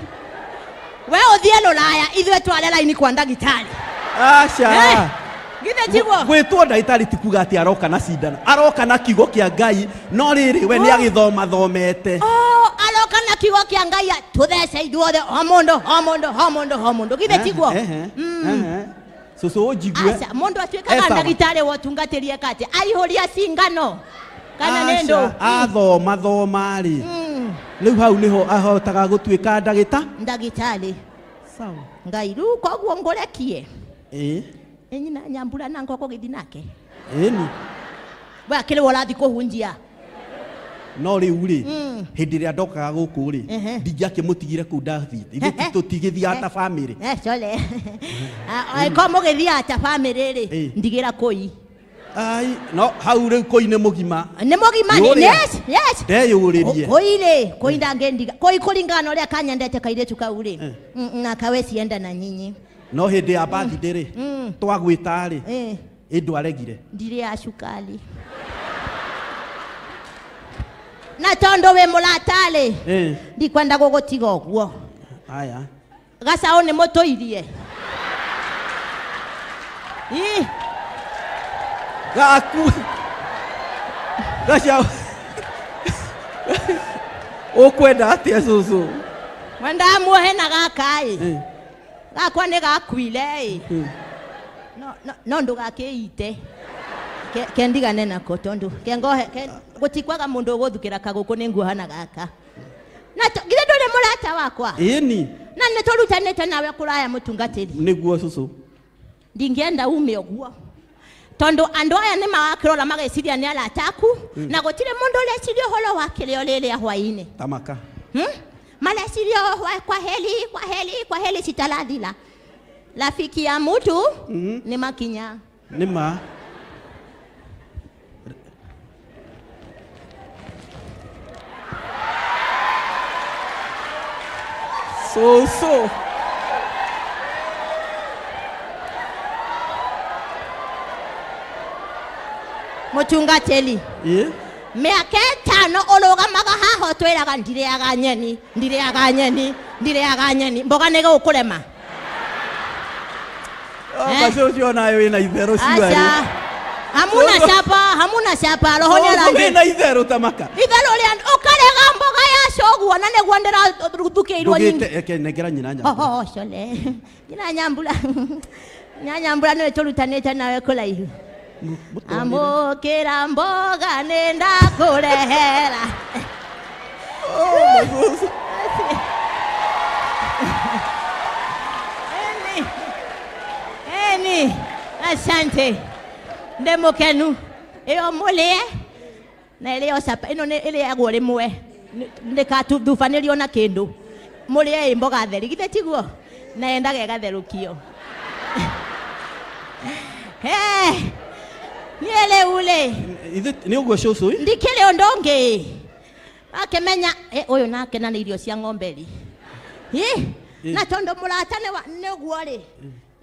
we ũthiĩ Rũraya ithuĩ tware raini kwa ndagĩtarĩ. Aca. Githĩ tiguo? Gwĩtwo ndagĩtarĩ ti kuga atĩ aroka na cindano, aroka na kiugo kĩa Ngai, no rĩrĩ we nĩ agĩthoma thomete. Oh, aroka na Kiugo kĩa Ngai tũthece ithuothe o mũndũ o mũndũ o mũndũ o mũndũ githĩ tiguo? Cũcũ ũnjigue. Aca mũndũ atuĩkaga ndagĩtarĩ wa ũtungatĩri eka atĩa? Aihũria cingano kana nĩ ndũ? Athoma thoma rĩ, rĩu hau nĩho ahotaga gũtuĩka ndagĩtarĩ. Sawa. Ngai rĩu koguo ngũrekie. Ĩĩ. Ĩ nyina Nyambura na ngoko gĩthi nake. Ĩni. We akĩrĩ we ũrathiĩ kũhunjia. No rĩu rĩ, hĩndĩ ĩrĩa ndokaga gũkũ rĩ, ndingĩakĩmũtigire kũu ndathiĩte. Ithuĩ tũtigĩthiaga ta bamĩrĩ. Cole. Angĩkorwo mũgĩthiaga ta bamĩrĩ rĩ, ndigĩra kũi. Ai, no hau rĩu kũi nĩ mũgima. Nĩ mũgima nĩ yes, yes. Ndeyũrĩrie. Kũi rĩ, kũi ndangĩndiga. Kũi kũringana na ũrĩa kanyendete kairĩtu kau rĩ. Na kawe cienda na nyinyi. No hĩndĩ ya birthday rĩ, twagwĩta rĩ, ĩ ndwaregire. Ndirĩ ya cukari. Na tondũ wĩ mũrata rĩ, ndikwenda gũgũtiga ũguo. Aya. Gacaũ nĩ mũtũirie. Ĩ. Gaku. Gacaũ. Ũkwenda atĩa cũcũ? Mwendaga muohe na gaka ĩ. Gakwa nĩ gakuire ĩ. No ndũgakĩite. Kendigane nako tondũ kengohe gũtikwaga mũndũ ũgũthukĩra kagũkũ nĩ nguoha na gaka. Na githĩ ndũrĩ mũrata wakwa? Ĩni. Na nĩ tũrutanĩte nawe kũraya mũtungatĩri. Nĩguo cũcũ. Ndingĩenda ume ũguo. Tondũ andũ aya nĩ magakĩrora mageciria nĩ arata aku na gũtirĩ mũndũ ũreciria ũhoro wa kĩrĩo rĩrĩa hwaĩ-inĩ. Tamaka. Mareciria kwa heri, kwa heri, kwa heri citarathira. Rafiki ya mũtu nĩ makinya. Nĩ ma. Cũcũ. Mũtungatĩri. Mĩaka ĩtano ũrũgamaga haha ũtwĩraga ndirĩaga nyeni, ndirĩaga nyeni, ndirĩaga nyeni. Mboga nĩ gũkũrema. Cũcũ onawe wĩna itherũ ciarĩ. Aca. Hamuna capa, hamuna capa, roho nĩ aranjĩ. Wĩna itherũ tamaka. Itherũ rĩa ũkarega mboga ya coguo na nĩguo ndĩrathukĩirwo nyingĩ. Ndũgĩte nengera nyina Nyambura. Oh, cole. Nyina Nyambura. Nyina Nyambura nĩwe tũrutanĩte nawe kũraihu. Amũkĩra mboga nĩ ndakũrehera. Eni, asante. Ndĩ mũkenu. Ĩyo mũrĩe na ĩrĩo capa ĩno nĩ ĩrĩagwo rĩmwe. Ndĩkathubanĩrio na kĩndũ. Mũrĩe ĩ mboga theri githĩ tiguo? Na yendaga ĩgatherũkio. Niĩ rĩu rĩ, nĩ ũguo cũcũ? Ndikĩrĩ ũndũ ũngĩ. Akĩmenya ũyũ nake na nĩ irio cia ng'ombe rĩ. Na tondũ mũrata nĩ ũguo rĩ,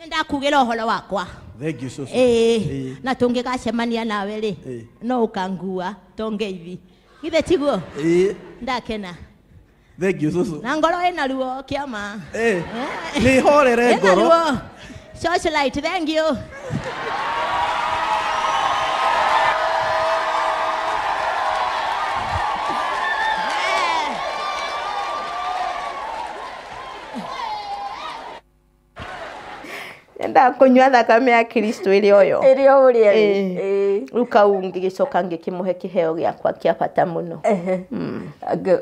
nĩ ndakugĩra ũhoro wakwa. Thank you cũcũ. Na tũngĩgacemania nawe rĩ, no ũkangua tongeithi. Githĩ tiguo? Ndakena. Thank you cũcũ. Na ngoro ĩna ruo kĩama. Nĩ horere ngoro. Socialite, thank you. Nyendaga kũnyua thakame ya Kristo ĩrĩ o yo. Ĩrĩ o ũrĩa ĩrĩ. Rĩu kau ngĩgĩcoka ngĩkĩmũhe kĩheo gĩakwa kĩa bata mũno.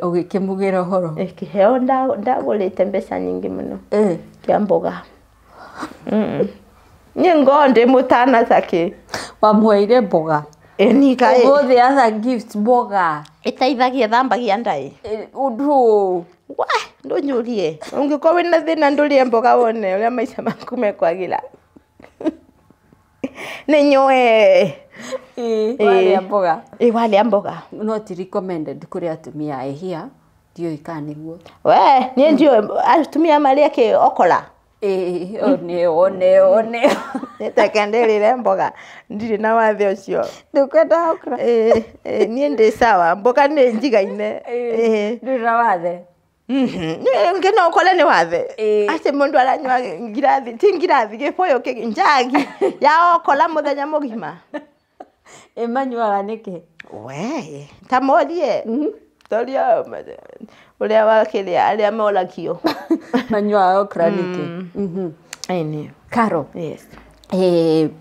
Ũgĩkĩmũgĩra ũhoro. Kĩheo ndagũrĩte mbeca nyingĩ mũno. Kĩa mboga. Niĩ ngoo ndĩ mũtana takĩ. Wamũheire mboga. Ĩni kaĩ. Ũmũthĩ as a gift mboga. Ĩteithagia thambagia nda ĩ. Ũndũ. Wa, ndũnjũrie. Ũngĩkorwo wĩna thĩna ndũrĩe mboga wone ũrĩa maica maku mekwagĩra. Nĩ nyoe. Warĩa mboga. Ĩ warĩa mboga. No ti recommended kũrĩ atumia ehia. Ndiũĩ kana nĩguo. We, niĩ ndiũĩ atumia marĩe kĩ okora. One one one. Nĩteke ndĩrĩre mboga. Ndirĩ na wathe ũcio. Ndũkwenda okra? Niĩ ndĩ sawa. Mboga nĩ njigaine. Ndũrĩ na wathe? Ngĩ no ũkore nĩ wathe. Atĩ mũndũ aranyua ngirathi, ti ngirathi, gĩbũyũ kĩ njagi ya okora mũthenya mũgima. Ĩ manyuaga nĩkĩ? We, ta morie. Toria uria wakiria aria moragio manyuaga okra niki. Ĩni. Karo. Yes.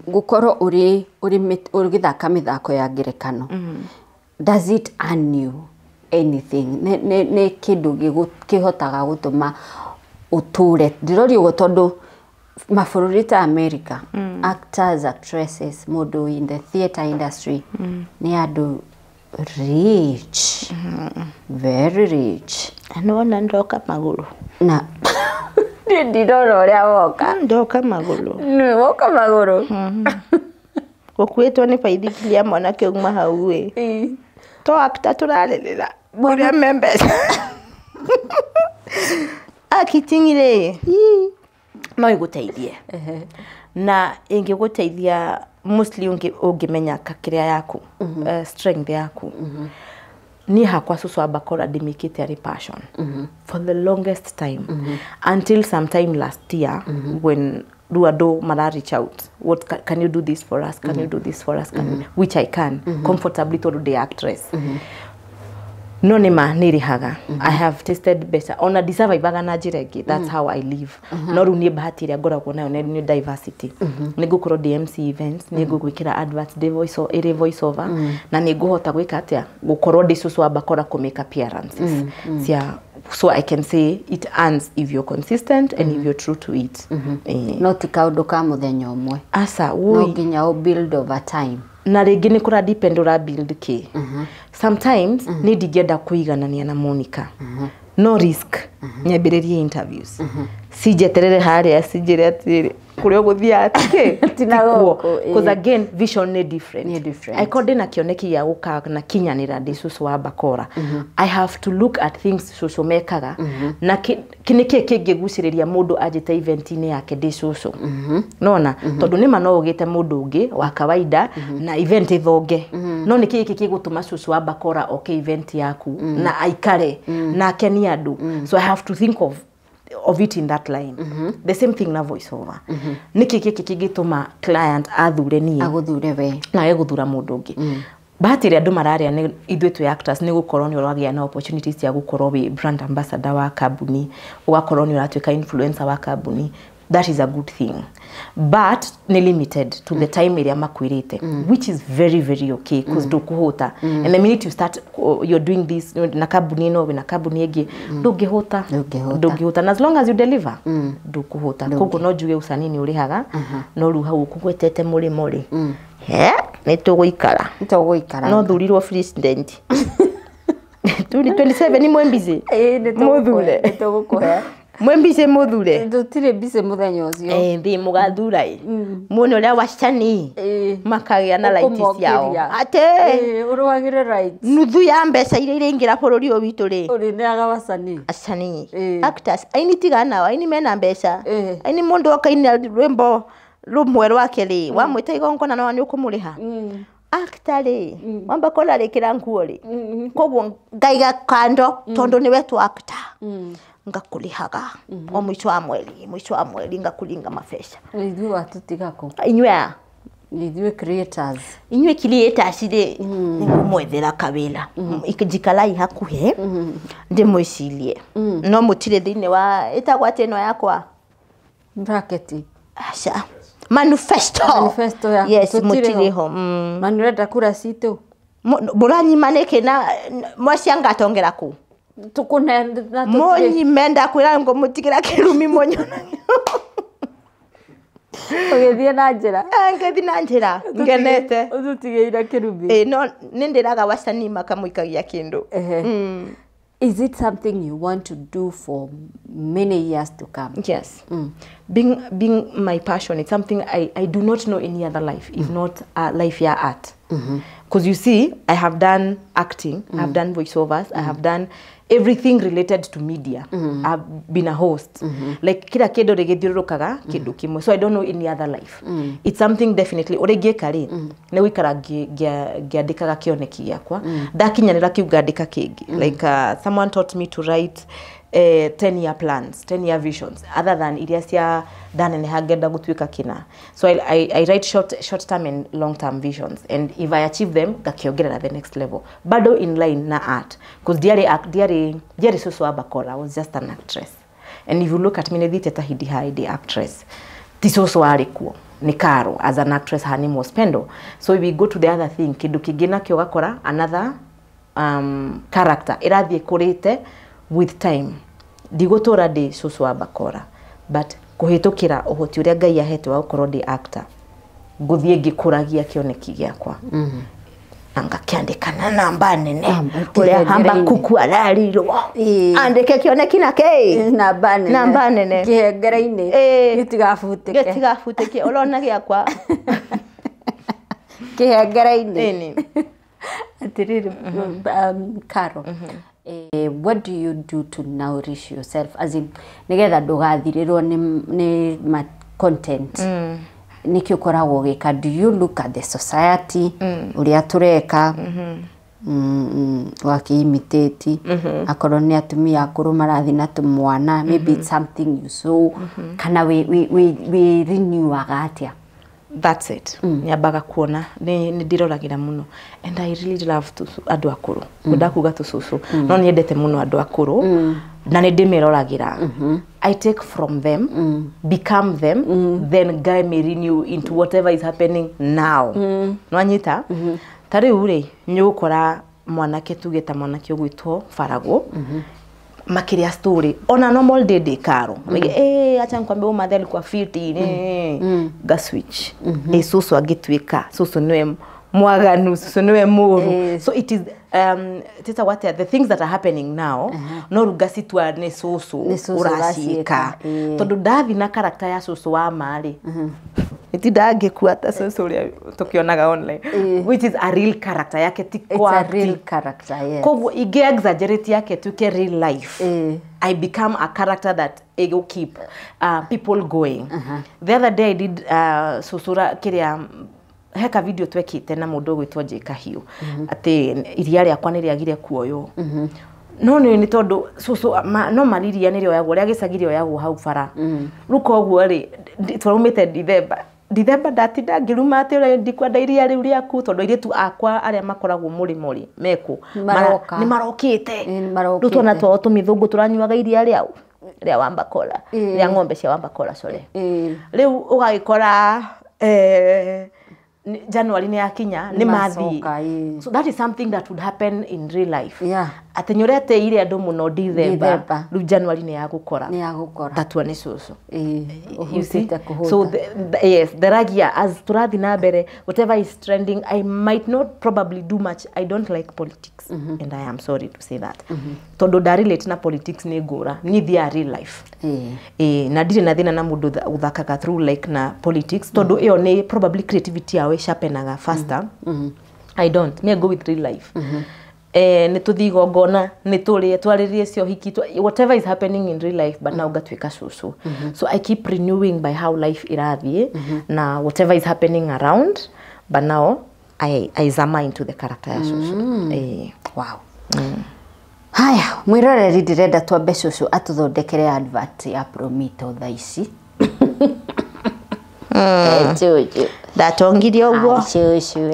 Gukorwo uri ugithaka mithako ya ngerekano, does it earn you anything? Nĩ kĩndũ kĩhotaga gũtũma ũtũre? Ndĩroria ũguo tondũ mabũrũri ta America, actors, actresses, mũndũ in the theatre industry nĩ andũ rich, very rich. Nĩwona ndoka magũrũ. Na niĩ ndirona ũrĩa woka. Ndoka magũrũ. Nĩ woka magũrũ. Gũkuĩtwo nĩ baithikiri ya mwanake uma hau ĩ. To actor tũrarĩrĩra ũrĩa me mbeca. Acting rĩ no ĩgũteithie. Na ĩngĩgũteithia mostly ũngĩmenya kĩrĩa yaku, strength yaku. Niĩ hakwa cũcũ wa Bakora ndĩmĩkĩte arĩ passion for the longest time, until sometime last year when rĩu andũ mara reach out, what can you do this for us, can you do this for us, can you, which I can comfortably tondũ ndĩ actress. No nĩ ma nĩ ĩrĩhaga. I have tasted better ona ndisurvivaga na njĩra ĩngĩ, that's how I live. No rĩu niĩ bahati ĩrĩa ngoragwo nayo nĩ diversity. Nĩ ngũkorwo ndĩ MC events, nĩ ngũgwĩkĩra adverts, ndĩ voice ĩrĩ voice over, na nĩ ngũhota gwĩka atĩa, gũkorwo ndĩ cũcũ wa Bakora kũ make appearances cia, so I can say it earns if you're consistent and if you're true to it. No ti kaũndũ ka mũthenya ũmwe. Aca, no woi. Nginya ũ build over time. Na rĩngĩ nĩ kũra depend ũra build kĩ. Sometimes nĩ ndingĩenda kũiganania na Monica, no risk nyambĩrĩrie interviews, cinjeterere harĩa cinjĩre atĩrĩrĩ kũrĩa ũgũthiaga tikĩ Ti na gũkũ, ĩĩ. Because again vision nĩ different. Nĩ different. Angĩkorwo ndĩna kĩoneki gĩa gũka na kinyanĩra ndĩ cũcũ wa Bakora, I have to look at things cũcũ mekaga na nĩkĩ kĩngĩgucĩrĩria mũndũ anjĩte event-inĩ yake ndĩ cũcũ, nona tondũ nĩma no ũgĩte mũndũ ũngĩ wa kawaida na event ĩthonge, no nĩkĩ gĩkĩ gĩgũtũma cũcũ wa Bakora oke event yaku na aikare na akenie andũ. So I have to think of it in that line. The same thing na voice over. Nĩkĩ gĩkĩ kĩngĩtũma client athure niĩ agũthure we na age gũthura mũndũ ũngĩ? Bahati ĩrĩa andũ mararĩa nĩ ithuĩ twĩ actors nĩ gũkorwo nĩ ũragĩa na opportunities cia gũkorwo wĩ brand ambassador wa kambuni, ũgakorwo nĩ ũratuĩka influencer wa kambuni. That is a good thing, but nĩ limited to the time ĩrĩa makwĩrĩte, which is very very okay, cause ndũkũhũta. And the minute you start you're doing this na kambuni ĩno wĩna kambuni ĩngĩ, ndũngĩhũta. Ndũngĩhũta. Ndũngĩhũta, and as long as you deliver ndũkũhũta. Koguo no njuge usanii nĩ ũrĩhaga, no rĩu hau ũkũgwetete mũrĩmo rĩ, he nĩ tũgũikara. Nĩtũgũikara. No thurirwo president 2027 mwembici. Mũthure. Nĩtũgũkũhe. Mwembici mũthure. Tũtirĩ busy mũthenya ũcio. Thĩ mũgathura ĩ muone ũrĩa wacani makagĩa na raiti ciao Ũkũmokĩria. atĩ Ũrũagĩre rights. nuthu ya mbeca iria iraingĩra bũrũri ũyũ witũ rĩ Ũrĩneaga wacani. Acani, Ĩĩ. actors, aini tiga nao, aini mena mbeca. Ĩĩ. Aini mũndũ akaina rwĩmbo rũmwe rwake rĩ, wamwĩta igongona no nĩ ũkũmũrĩha. Actor rĩ, wamba kũrarĩkĩra nguo rĩ, koguo ngaiga kando tondũ nĩwe tu actor, ngakũrĩhaga o mũico wa mweri, mũico wa mweri ngakũringa mabeca. Ithuĩ watũtiga kũ? Inyuĩ a Ithuĩ creators. Inyuĩ creators rĩ, nĩngũmwethera kawĩra njikalai hakuhĩ ndĩmwĩcirie, no mũtirĩ thĩinĩ wa ĩtagwo atĩ ĩno yakwa. Bracket. Aca, manifesto. Manifesto yaku. Yes. Tũtirĩ Mũtirĩ ho. ho. Na nĩũrenda kura citũ? Mũranyima nĩkĩ na mwaciangatongera kũ? Tũkũne na tũtirĩ. Mũnyime, ndakwĩra ngũmũtigĩra kĩrumi mũnyona. Ũgĩthiĩ na njĩra. Ngĩthiĩ na njĩra ngenete. Ũtũtigĩire kĩrumi. Ĩ, no nĩ ndĩraga wacani makamũikagia kĩndũ. Ehe. Is it something you want to do for many years to come? Yes. Being my passion, it's something I do not know any other life if not life ya art. Because you see, I have done acting, I have done voiceovers, I have done everything related to media. I've been a host. Like kila kindu rigithiururukaga kindu kimwe. So I don't know any other life. It's something definitely uria ingĩka rĩ, nĩ gũikara ngĩandĩkaga kĩoneki gĩakwa. Ndakinyanĩra kĩu ngandĩka kĩngĩ. Like someone taught me to write 10 year plans, 10 year visions, other than iria cia ndaneneha ngenda gũtuĩka kĩna. So I write short term and long term visions, and if I achieve them them ngakĩongerera the next level bado in line na art, because ndiarĩ cũcũ wa Bakora, I was just an actress. And if you look at me, nĩ thiĩte ta Hindi High ndĩ actress, ti cũcũ warĩ kuo, nĩ Caro as an actress, her name was Pendo. So we go to the other thing, kĩndũ kĩngĩ nakĩo gakora another character ĩrathiĩ kũrĩte with time. Ndigũtũra ndĩ cũcũ wa Bakora, but kũhĩtũkĩra ũhoti ũrĩa Ngai ahete wa gũkorwo ndĩ actor, ngũthiĩ ngĩkũragia kĩoneki gĩakwa na ngakĩandĩka na namba nene ũrĩa Habakuku ararirwo andĩke kĩoneki na kĩ namba nene, namba nene kĩhengere-inĩ gĩtigabutĩke, gĩtigabutĩke ũrona gĩakwa kĩhengere-inĩ. Atĩrĩrĩ, Caro, what do you do to nourish yourself, as in nĩgetha ndũgathirĩrwo nĩ ma content? Nĩkĩ ũkoragwo ũgĩka? Do you look at the society ũrĩa tũreka wakĩimitĩti, akorwo nĩ atumia akũrũ marathiĩ na tũmwana, maybe it's something you saw, kana wĩ renewaga atĩa? That's it. Nyambaga kuona nĩ ndiroragĩra mũno, and I really love andũ akũrũ. Ngwenda kuga tũcũcũ, no nyendete mũno andũ akũrũ na nĩ ndĩmeroragĩra. I take from them, become them, then guide me renew into whatever is happening now. Nwanyita ta rĩu rĩ, nĩ ũgũkora mwanake, tuge ta mwanake ũgwĩtwo Faragwo, makiria story ona normal day ndĩ Caro, acha nikwambie huyu madhe alikuwa fiti ga switch cũcũ angĩtuĩka cũcũ nĩwe mwaganu, cũcũ nĩwe mũru. So it is tita what are the things that are happening now, no rugacitua nĩ cũcũ ũraciĩka, tondũ ndathi na character ya cũcũ wa ma rĩ, itinda ngĩkua ta cũcũ ũrĩa tũkĩonaga online, which is a real character yake, ti It's a real character, yes. Koguo ingĩ exaggerate yake tuke real life, I become a character that it will keep people going. The other day I did cũcũra kĩrĩa heka video twekĩte na mũndũ ũgwĩtwo J Kahiũ, atĩ iria rĩakwa nĩ rĩagire kuoywo. No nĩ tondũ cũcũ no mariria nĩ rĩoyagwo rĩa gĩcagi rĩoyagwo hau bara. Rĩu koguo rĩ, twaumĩte Dithemba ndatinda ngĩruma atĩ ũrĩa ndikwenda iria rĩu rĩaku, tondũ airĩtu akwa arĩa makoragwo mũrĩmo rĩ mekũ nĩ marokĩte. Rĩu twana twao tũmĩthũngũ tũranyuaga iria rĩao rĩa Wambakora, rĩa ng'ombe cia Wambakora, sorry. Rĩu ũgagĩkora January nĩ yakinya nĩ mathiĩ. So that is something that would happen in real life. Atĩ nĩ ũreteire andũ mũno Dithemba, rĩu January nĩ yagũkora, tatua nĩ cũcũ. You see? So yes, theragia as tũrathiĩ na mbere, whatever is trending, I might not probably do much. I don't like politics, and I am sorry to say that. Tondũ ndarelate na politics nĩ ngũra, niĩ thiaga real life. Na ndirĩ na thĩna na mũndũ ũthakaga through like na politics, tondũ ĩyo nĩ probably creativity yao ĩsharpenaga faster. I don't. Me, I go with real life. Nĩ tũthiĩ igongona, nĩ tũrĩe, twarĩrie cio hiki, whatever is happening in real life, but now ũgatuĩka cũcũ. So I keep renewing by how life ĩrathiĩ na whatever is happening around, but now I zama into the character ya cũcũ. Wow. Haya, mwĩroreri, ndĩrenda twambe cũcũ atũthondekere advert ya Promito thaa ici. Cũcũ. Ndatongirie ũguo.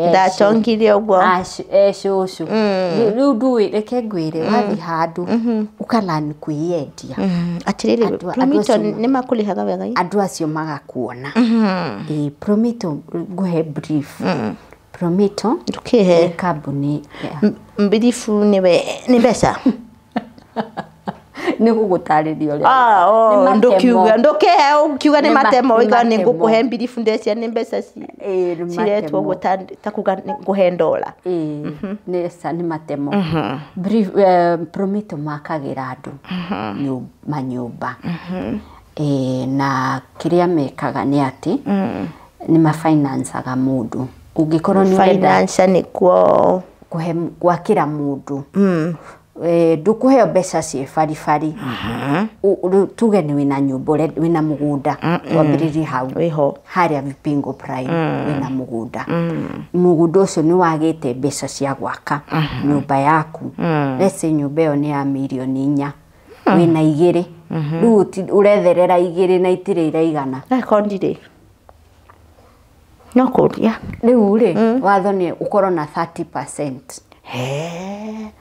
Ndatongirie ũguo. Cũcũ. Rĩu ndũĩ, reke ngwĩre, wathiĩ handũ ũkalearn kwĩyendia. Atĩrĩrĩ, Promito nĩ makũrĩhaga wega? Andũ acio magakuona. Promito, ngũhe brief. Promito ndũkĩhe nĩ kambuni. Brief nĩwe nĩ mbeca? Nĩ gũgũtarĩria ũrĩa. Ndũkiuga, ndũkĩhe, ũkiuga nĩ matemo, ũiga nĩ ngũkũhe brief, ndecia nĩ mbeca ciretwo ũguo ta kuga ngũhe ndora. Nĩ matemo. Brief, Promito makagĩra andũ manyũmba. Na kĩrĩa mekaga nĩ atĩ nĩ mafinancaga mũndũ. Ũngĩkorwo nĩ ũrenda finance nĩkuo kũhe gwakĩra mũndũ, ndũkũheo mbeca ciĩ baribari. Tuge nĩ wĩna nyũmba, wĩna mũgũnda, twambĩrĩrie hau harĩa Vipingo Prime, wĩna mũgũnda, mũgũnda ũcio nĩ wagĩte mbeca cia gwaka nyũmba yaku. Let's say nyũmba ĩyo nĩ ya mirioni 4, wĩna 2, rĩu ũretherera 2 na itirĩ iraigana. Rekondi rĩ. No kũria. Rĩu rĩ watho nĩ ũkorwo na 30%. He.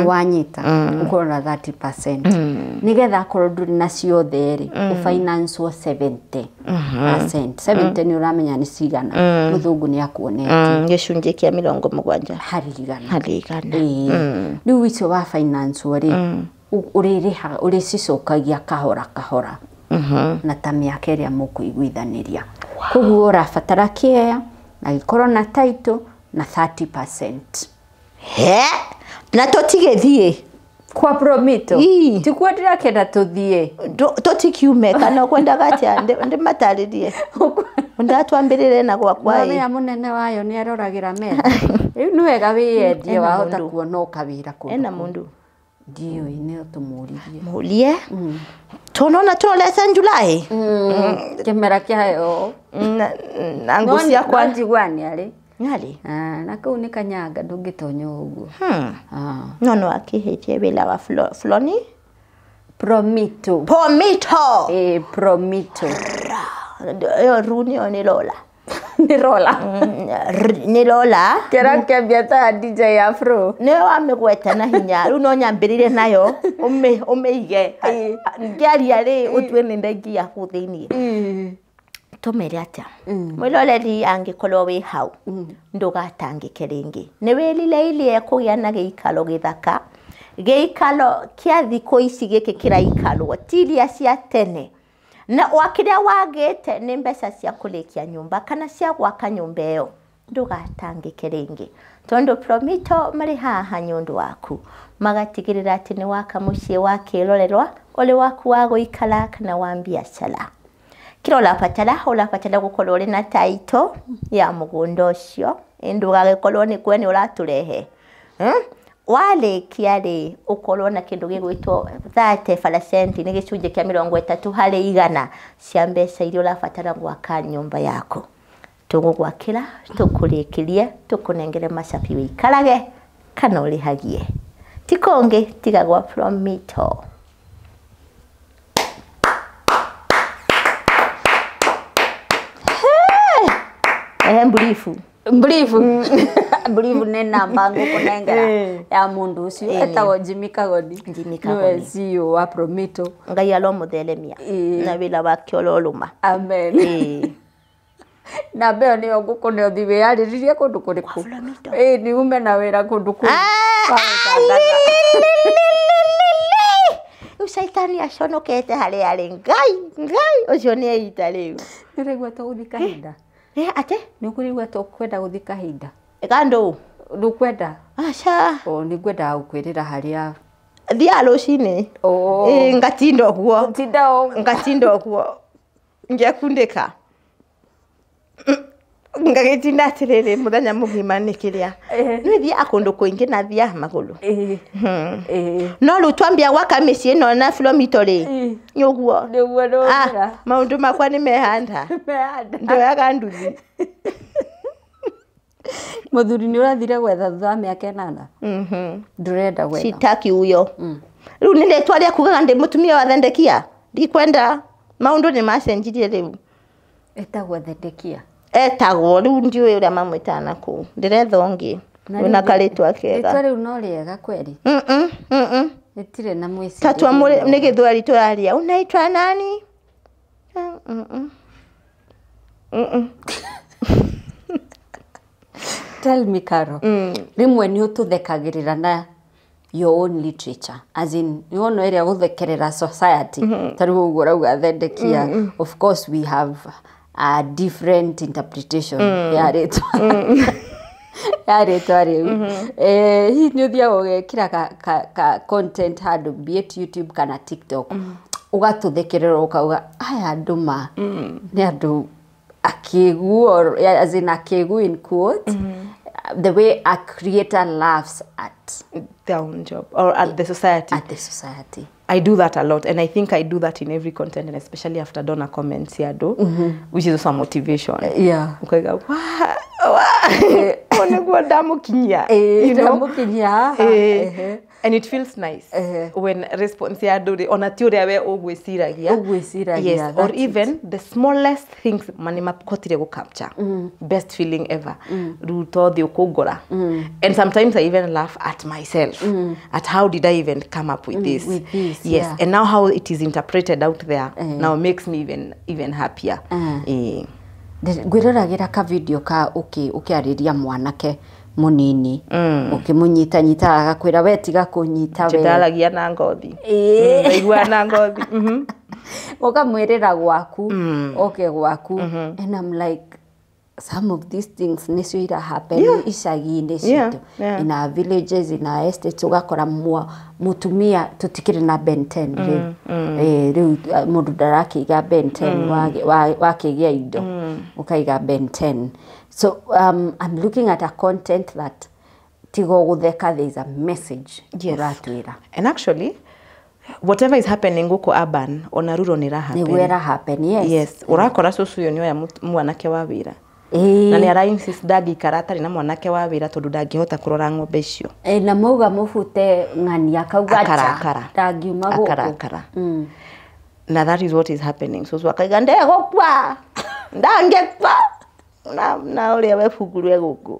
Wanyita ukorwo na 30% nigetha akorwo ndũrĩ na ciothe rĩ ũfinancewo 70%. 70 nĩ ũramenya nĩ cigana mũthũngũ nĩ akuonetie gĩcunjĩ kĩa 70 harĩ igana. Harĩ igana. Rĩu icio wa financewo rĩ ũrĩrĩhaga ũrĩcicokagia kahora kahora na ta mĩaka ĩrĩa mũkũiguithanĩria. Koguo ũrabatara kĩea na gĩkorwo na title na 30%. He. Na tũtigĩthiĩ kwa Promito tikuo ndĩrakenda tũthiĩ tũtikiume kana ũkwendaga atĩa ndĩmatarĩrie ndatwambĩrĩre na gwakwa ĩ Mũthenya mũnene wayo nĩ aroragĩra metha rĩu nĩ wega wĩyendie wahota kuona ũkawĩra kũndũ ena mũndũ ndiũĩ nĩ tũmũririe mũrie tonona tũrorete Julai kĩmera kĩayo na ngũ ciakwa njigua nĩ arĩ nĩarĩ na kũu nĩ kanyanga ndũngĩtonya ũguo. No no akĩhĩtie wĩra wa Floni Promito. Promito. Promito. Ĩyo ru nĩyo nĩ Lola. Nĩ Lola. Nĩ Lola. Kĩra kĩambia ta DJ Afro. Nĩwe wamĩgweta na hinya rĩu no nyambĩrĩre nayo ũmĩige ngĩaria rĩ ũtue nĩ ndaingĩa kũu thĩiniĩ. Tũmere atĩa mwĩroreri angĩkorwo wĩ hau ndũgatangĩke rĩngĩ nĩ wĩrirĩirie kũgĩa na gĩikaro gĩthaka gĩikaro kĩa thikũ ici gĩkĩ kĩraikarwo ti iria cia tene na wakĩrĩa wagĩte nĩ mbeca cia kũrĩkia nyũmba kana cia gwaka nyũmba ĩyo ndũgatangĩke rĩngĩ tondũ Promito marĩ haha nĩ ũndũ waku magatigĩrĩra atĩ nĩ waka mũciĩ wa kĩrorerwa ũrĩ waku wa gũikara kana wa biacara. Kĩrĩa ũrabatara gũkorwo ũrĩ na title ya mũgũnda ũcio ndũgagĩkorwo nĩ kwene ũratũrehe. Warĩkia rĩ ũkorwo na kĩndũ gĩgwĩtwo 30% nĩ gĩcunjĩ kĩa 30 harĩ igana cia mbeca iria ũrabatara gwaka nyũmba yaku. Tũgũgwakĩra tũkũrĩkĩrie tũkũnengere macabi wĩikarage kana ũrĩhagie. Ti kũngĩ tiga gwa Promito. Mburifu. Mburifu. Mburifu nĩ namba ngũkũnengera ya mũndũ ũcio etagwo Jimmy Kagoni. Jimmy Kagoni. Nĩwe CEO wa Promito. Ngai aromũtheremia na wĩra wake ũrorũma. Amen. Namba ĩyo nĩyo ngũkũne ũthiĩ wĩyarĩrĩrie kũndũ kũrĩkũ. Nĩ ume na wĩra kũndũ kũu. Rĩu caitani aconokete harĩa arĩ. Ngai Ngai ũcio nĩ eita rĩu. Nĩ ũraigua tũgũthiĩ kahinda? Ate? Nĩ ũkũraigua tũkwenda gũthiĩ kahinda? Kandũ? Ndũkwenda? Aca. Nĩ ngwendaga gũkwĩrĩra harĩa thiaga rũcinĩ. Ngatinda ũguo. Ngatinda ũguo ngekundĩka ngagĩtinda atĩrĩrĩ mũthenya mũgima nĩ kĩrĩa nĩ thiaga kũndũ kũingĩ na thiaga magũrũ. No rĩu twambia gwaka mĩciĩ ĩno na Promito rĩ nĩ ũguo maũndũ makwa nĩ mehanda ndoyaga nduthi. Mũthuri nĩ ũrathire gwetha thutha wa mĩaka 8? Ndũrenda gwetha? Sitaki huyo. Rĩu nĩ rĩtwa rĩa kugaga ndĩ mũtumia wa Thendekia ndikwenda maũndũ nĩ macenjirie rĩu. Etagwo Thendekia? Etagwo rĩu ndiũĩ ũrĩa mamwĩtaga na kũu ndĩretha ũngĩ wĩna karĩtwa kega. Rĩtwa rĩu no rĩega kweri? Rĩtirĩ na mwĩcirĩrie. Tatua nĩ gĩthweri tũraria unaitwa nani? Tell me Caro, rĩmwe nĩ ũtũthekagĩrĩra na your own literature as in nĩ wona ĩrĩa gũthekerera society ta rĩu ũguo ũrauga Thendekia. Of course we have a different interpretation ya rĩtwa ya rĩtwa rĩu. Hihi nĩ ũthiaga ũgekĩra ka content handũ be it YouTube kana TikTok ũgatũthekerera ũkauga aya andũ ma nĩ andũ akĩgu or as in akĩgu in quote the way a creator laughs at their own job or at the society. At the society. I do that a lot, and I think I do that in every content, and especially after donor comments here, do, which is also a motivation. Yeah. Okay, go, wow, wow. Nĩguo ndamũkinyia. Ĩĩ, ndamũkinyia haha. Ĩĩ. And it feels nice when response ya andũ rĩ, ona ti ũrĩa we ũgwĩciragia. Ũgwĩciragia, Yes, or that's it. even the smallest things mani makotire gũ capture. Best feeling ever. Rĩu to thiĩ ũkũngora. And sometimes I even laugh at myself at how did I even come up with this. With this, yes. yeah. And now how it is interpreted out there now makes me even happier. Ĩĩ. Ngwĩroragĩra ka video ka ũkĩarĩria mwanake mũnini, ũkĩmũnyitanyita, agakwĩra we tiga kũnyita we. Ndaragia na ngothi. Ĩĩ. Ndaiguaga na ngothi. Ũkamwĩrĩra gwaku oke gwaku, and I'm like, some of these things nĩcio ira happen icagi-inĩ citũ, in our villages, in our estates. Ũgakora mũtumia tũtikĩrĩ na Ben 10 rĩu. Rĩu mũndũ ndarakĩiga Ben 10, wakĩgĩa indo ũkaiga Ben 10. So I'm looking at a content that tigo gũtheka, there is a message ũratwĩra. And actually, whatever is happening gũkũ urban, ona rural nĩ happen. Nĩguo ĩra happen, yes. Yes, ũrakora cũcũ ũyũ nĩoya mwanake wa wĩra. Na nĩ ara insist ndangĩikara atarĩ na mwanake wa wĩra tondũ ndangĩhota kũrora ng'ombe icio. Na mauga mũbute ng'ania akauga nja, Akarakara. ndangiuma gũkũ. Akarakara. Na that is what is happening. Cũcũ akaiga ndegũkua, ndangĩkua. Na ũrĩa we bukuru e gũkũ.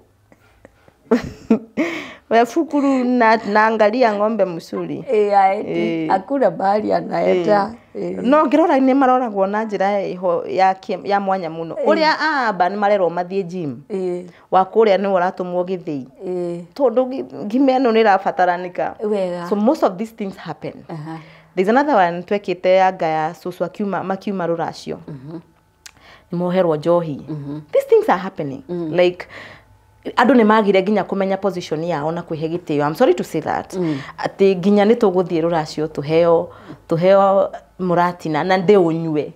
We bukuru na naangalia ng'ombe mzuri. Ĩĩ, hakuna mahali anaenda. No ngĩrora nĩ maroragwo na njĩra ya mwanya mũno. Ũrĩa aba nĩ marerwo mathiĩ gym. Wa kũrĩa nĩwe ũratũmwo gĩthĩi. Tondũ ngima ĩno nĩ ĩrabataranĩka. Wega. So most of these things happen. There's another one twekĩte ya ngaya cũcũ akiuma makiuma rũracio. Nĩ moherwo njohi. These things are happening. Like andũ nĩ magire nginya kũmenya position yao na kwĩhe gĩtĩo. I'm sorry to say that. Atĩ nginya nĩ tũgũthiĩ rũracio tũheo mũratina na ndĩũnyue.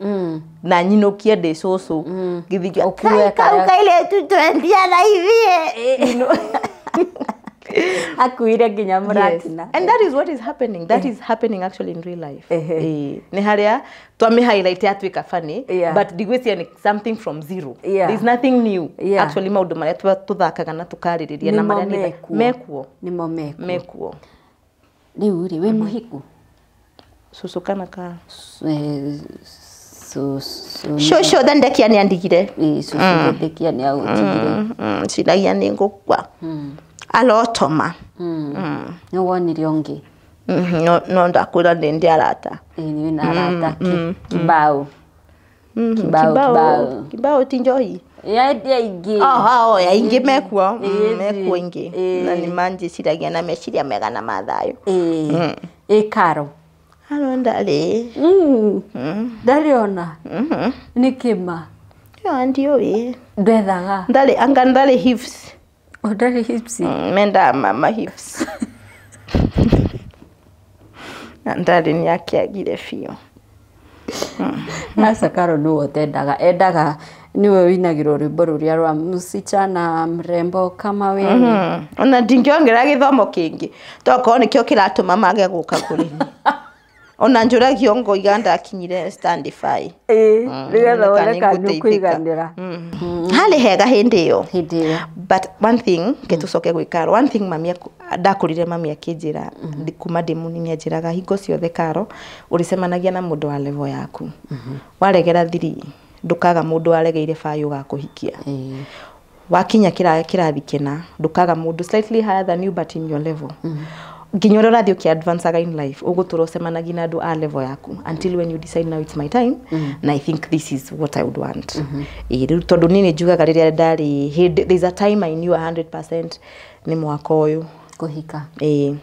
Na nyinũkie ndĩ cũcũ. Ngĩthiĩ Ũkue kau kairĩtu twendia na ithiĩ. You know? Akuire nginya mũratina. Yes. And that is what is happening. That is happening actually in real life. Nĩ harĩa twamĩ highlight yatuĩka funny, but ndigwĩciria nĩ something from zero. There's nothing new. Actually maũndũ marĩa tũthakaga na tũkarĩrĩria na Nĩmo marĩa nĩ mekuo. mekuo. Nĩmo mekuo. Mekuo. Rĩu rĩ, wĩ mũhiku? Cũcũ kana ka? Cũcũ thendekia nĩ andigire. Cũcũ thendekia nĩ agũtigire. Ciragia nĩ ngũkua. Arotoma. Nĩ wonire ũngĩ? No ndakwĩra ndĩ ndi arata. Ĩĩ, nĩ wĩna arata kibao. Kibao, kibao. Kibao ti njohi. Yendia ingĩ. Oho, aingĩ mekuo. Ĩĩ, Mekuo ingĩ. Na nĩ manjĩciragia na meciria mega na mathayũ. Ĩĩ. Ĩ Karo. Haro ndarĩ. Ndarĩ ona. Nĩ kĩma. Yo ndiũĩ. Ndethaga. Ndarĩ anga ndarĩ hips. O ndarĩ hips. Mendaa mama hips. Na ndarĩ nĩ akĩagire biũ. Aca Karo nĩwe ũtendaga. Endaga nĩwe ũinagĩrwo rwĩmbo rũrĩa rwa msichana mrembo kama wewe. Ona ndingĩongerera gĩthomo kĩngĩ tokorwo nĩkĩo kĩratũma mage gũka kũrĩ niĩ. Ona njũragio ngoiga ndakinyire stand five. Nĩgetha wone nĩ kana ngũteithĩka. nĩũkũiganĩra. Harĩ hega hĩndĩ ĩyo. Hĩndĩ ĩyo. But one thing ke tũcoke gwĩ Karo, one thing mami ndakũrire mami akĩnjĩra kuma ndĩ mũnini anjĩraga hingo ciothe Karo ũrĩcemanagia na mũndũ wa level yaku. Waregera thiri ndũkaga mũndũ waregeire bayo ũgakũhikia. Wakinya kĩrathi kĩna ndũkaga mũndũ slightly higher than you but in your level. Nginya ũrĩa ũrathiĩ ũkĩ-advancaga in life ũgũtũra ũcemanagia na andũ a level yaku until when you decide now it's my time na I think this is what I would want. Ĩĩ, rĩu tondũ niĩ nĩ njugaga rĩrĩa ndarĩ hĩndĩ there's a time I knew 100% nĩ mwaka ũyũ. Kũhika. Ĩĩ.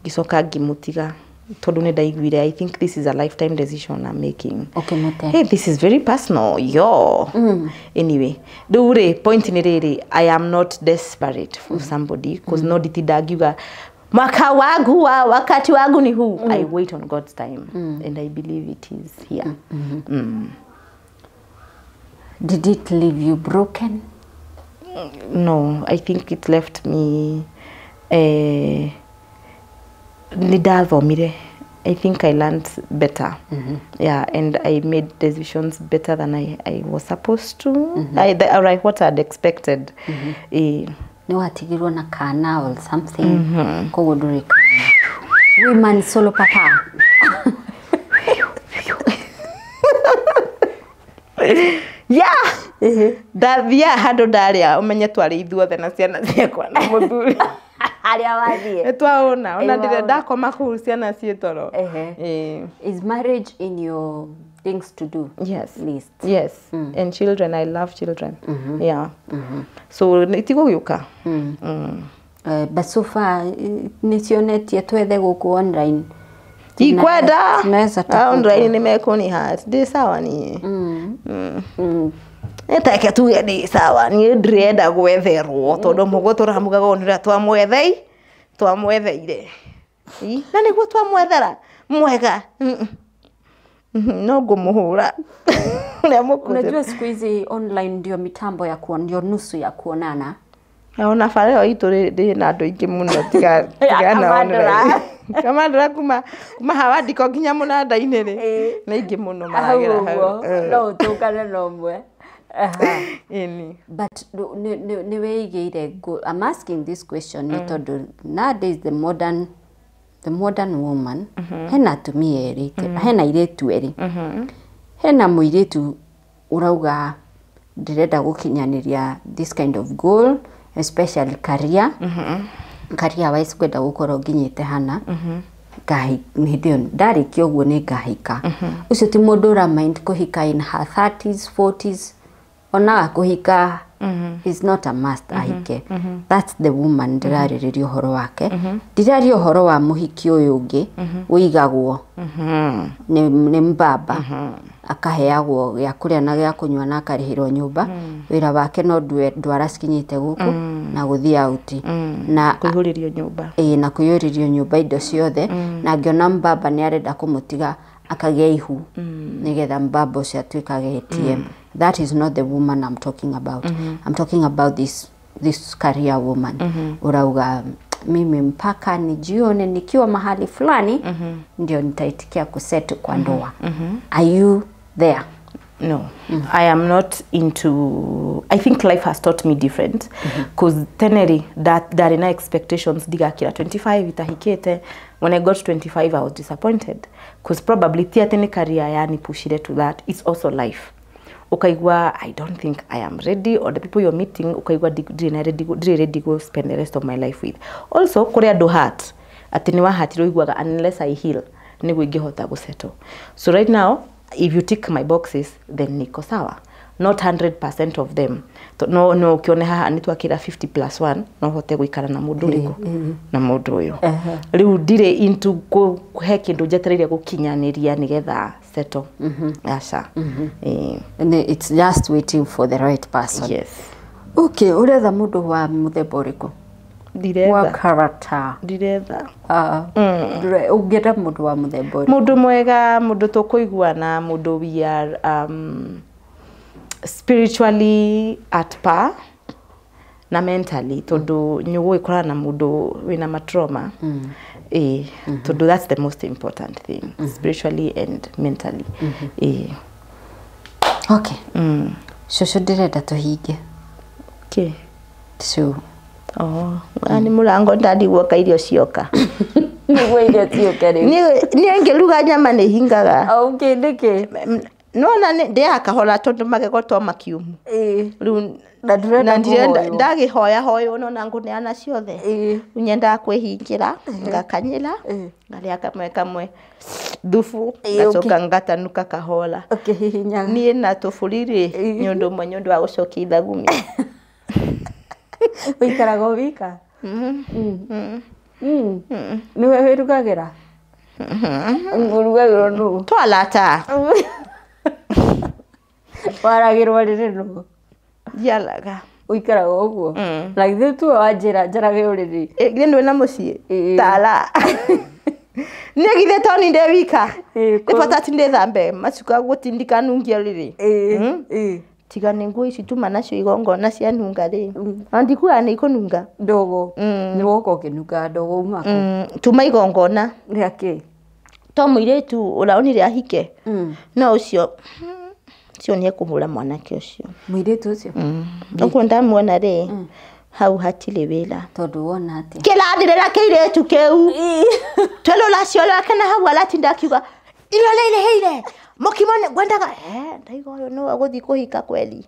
Ngĩcoka ngĩmũtiga tondũ nĩ ndaiguire I think this is a lifetime decision I'm making. Ũkĩmũte. Hey, this is very personal. Yo. Anyway, rĩu rĩ point nĩ rĩrĩ, I am not desperate for somebody cause no nditinda ngiuga mwaka wangu wa wakati wangu ni huu. I wait on God's time and I believe it is here. Did it leave you broken? No, I think it left me nĩ ndathomire. I think I learned better. Yeah, and I made decisions better than I was supposed to. Or what I'd expected. Nĩ watigirwo na kana or something. Koguo ndũrĩ kana. Women solo papa. Yeah. Ndathiaga handũ ndarĩa ũmenye twarĩ ithuothe na ciana ciakwa na mũthuri. Harĩa wathiĩ. Nĩ twaũna ona ndĩrĩa ndakoma kũu ciana ciĩ toro. Is marriage in your things to do? Yes. List? Yes. And children, I love children. Yeah. So itigũgĩũka. But so far nĩ cionetie twethe gũkũ online. Ikwenda online nĩ mekũni hat ndĩ sawa niĩ. Nĩteke tuge ndĩ sawa niĩ ndĩrenda gwetherwo tondũ mũguo tũramugaga ũũ nĩũrĩa twamwetheire na nĩguo twamwethera mwega no ngũmũhũra. Unajua siku hizi online ndio mitambo ya kuona, ndio nusu ya kuonana. Ona bara ĩyo itũ ndĩ na andũ aingĩ mũno tiga online. Kamandũra kuma hawa ndiko nginya mũnanda-inĩ rĩ nĩ aingĩ mũno maragera hau. No ũtũngane na ũmwe. But nĩ wĩigĩire, I'm asking this question nĩ tondũ nowadays the modern woman hena atumia erĩ, hena airĩtu erĩ, hena mũirĩtu ũrauga ndĩrenda gũkinyanĩria this kind of goal, especially career. Career wise kwenda gũkorwo nginyĩte hana hĩndĩ ĩyo ndarĩkia ũguo nĩ ngahika. Ũcio ti mũndũ ũra mind kũhika in her 30s 40s, onaga kũhika is not a must ahike. That's the woman ndĩrarĩrĩria ũhoro wake. Ndĩraria ũhoro wa mũhiki ũyũ ũngĩ ũigagwo nĩ mbaba, akaheagwo gĩa kũrĩa na gĩa kũnyua na akarĩhĩrwo nyũmba. Wĩra wake no ndwara cikinyĩte gũkũ na gũthiĩ out na kũihũrĩrio nyũmba. Na kũihũrĩrio nyũmba indo ciothe, na angĩona mbaba nĩ arenda kũmũtiga akagĩa ihu nĩgetha mbaba ũcio atuĩkage ATM. That is not the woman I'm talking about. I'm talking about this career woman. Urauga mimi mpaka nijione nikiwa mahali fulani ndio nitaitikia kuset kwa ndoa. Are you there? No. I am not into. I think life has taught me different. Because teneri that na expectations digakira 25 itahikete. When I got 25 I was disappointed. Because probably ti career yani pushire to that. It's also life. Ukaigua I don't think I am ready, or the people you're meeting ukaigua ndiri ready go spend the rest of my life with. Also kuri andu heart ati ni wa heart iguaga unless I heal niguo ingihota gusettle. So right now if you tick my boxes then niko sawa. Not 100% of them. No no ukione haha ni twakira 50+1 no hote guikara na mundu uriku na mundu uyu. Riu ndire into he kindu njetereire gukinyaniria nigetha settle. Aca. And it's just waiting for the right person. Yes. Okay, uretha mundu wa muthemba uriku? Ndiretha. Wa character. Ndiretha. Ungienda mundu wa muthemba uriku? Mundu mwega, mundu tukuiguana, mundu we are spiritually at par na mentally tondu nyugwikora na mundu wina matrauma. Tondu that's the most important thing, spiritually and mentally. Okay. Shosho ndirenda tuhinge. Okay. So ani murango ndandigwo ka irio cioka. Niguo irio cioke riu. Ni ngiruga nyama ni hingaga. Okay, niki? No na ndiaga kahora tondu magego to makiumu. Riu na ndirenda ndagihoya hoyo no na nguneana ciothe. Riu nyendaga kwihingira ngakanyira ngaria kamwe kamwe thubu ngacoka ngatanuka kahora. Ukihihinyaga. Niĩ na tũburi rĩ nĩ ũndũ ũmwe nĩ ũndũ wa gũcokia ithagumia. Ũikaraga o wika? Nĩwe wĩrugagĩra? Ũrugagĩrwo nũ? Twalata. Waragĩrwo rĩrĩ nũ? Ndiaraga. Ũikaraga ũguo? Na githĩ tuwe wanjĩra njarage ũrĩrĩ? Githĩ ndũrĩ na mũciĩ? Tara. Niĩ githĩ to ni ndĩ wika? Nĩ bata ti ndĩthambe macuka gũtindika nungie ũrĩrĩ. Tiga nĩ nguo ici tuma nacio igongona cianunga rĩ. Na ndikuaga nĩ ikũnunga. Ndogo. Nĩ woka ũkĩnungaga ndogo uma kũ? Tuma igongona. Rĩa kĩ? To mũirĩtu ũraonire ahike. No ũcio ũcio nĩ ekũhũra mwanake ũcio. Mũirĩtu ũcio? Ũguo ndamuona rĩ, Hau hatirĩ wĩra. Tondũ wona atĩa? Kĩrathirĩra kĩirĩtu kĩu twelũracio rwake na hau aratinda akiuga irio nĩirĩhĩire mũkimo ngwendaga ndaiga ũyũ nĩwe ũgũthiĩ kũhika kweli.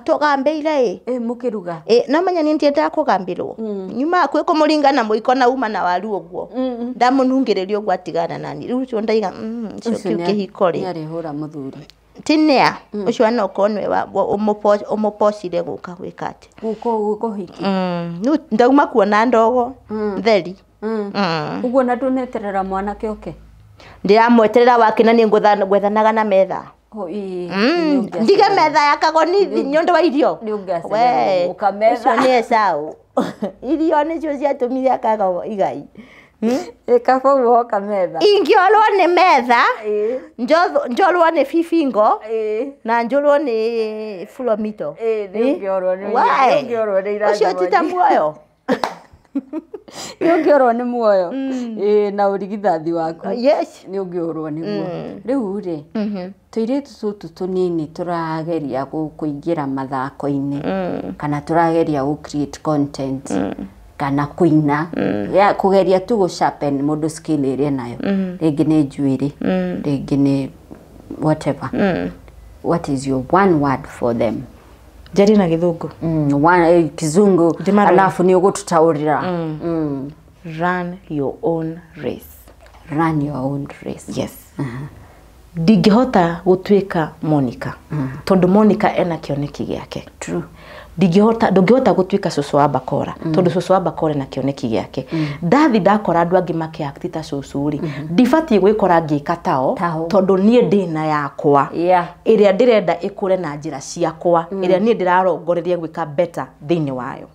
Tũgambĩire ĩ mũkĩruga. No menya niĩ ndiendaga kũgambĩrwo. Nyumaga kwĩ kũmũringa na mũiko na uma na waru ũguo. Ndamũnungĩrĩria ũguo atigana nani. Rĩu ũcio ndaiga ũcio kĩu kĩhiko rĩ. Nĩarĩhũra mũthuri. Tinea ũcio anokorwo nĩwe ũmũpocire gũka gwĩka atĩ. Gũka kũhiki. Rĩu ndauma kuona ndogo theri. Ũguo na ndũneterera mwanake oke? Ndĩramweterera wake na niĩ ngwethanaga na metha. Ndige metha ya kagoni nĩ ũndũ wa irio. Ũcio nĩ Esau. Irio nĩcio ciatũmire akaga igai. Kaba woka metha. Ingĩorwo nĩ metha, njorwo nĩ bibingo, na njorwo nĩ fulomito. Ũcio ti ta muoyo. Nĩ ũngĩorwo nĩ muoyo. Na ũrigithathi waku. Yes. Nĩ ũngĩorwo nĩguo. Rĩu rĩ, tũirĩtu tũtũ tũnini tũrageria kũingĩra mathako-inĩ kana tũrageria gũ create content kana kũina kũgeria tu gũ sharpen mũndũ skill ĩrĩa nayo, rĩngĩ nĩ njuĩrĩ, rĩngĩ nĩ whatever. What is your one word for them? Njeri na gĩthũngũ. One, kizungu alafu nĩ ũgũtũtaũrĩra. Run your own race. Run your own race. Yes. Ndingĩhota gũtuĩka Monica tondũ Monica ena kĩoneki gĩake. True. Ndũngĩhota gũtuĩka cũcũ wa Bakora tondũ cũcũ wa Bakora ena kĩoneki gĩake. Ndathi ndakora andũ angĩ makĩact ta cũcũ rĩ, ndibatiĩ gwĩkora ngĩka tao tondũ niĩ ndĩna yakwa ĩrĩa ndĩrenda ĩkũre na njĩra ciakwa, ĩrĩa niĩ ndĩrarongoreria gwĩka better thĩinĩ wayo.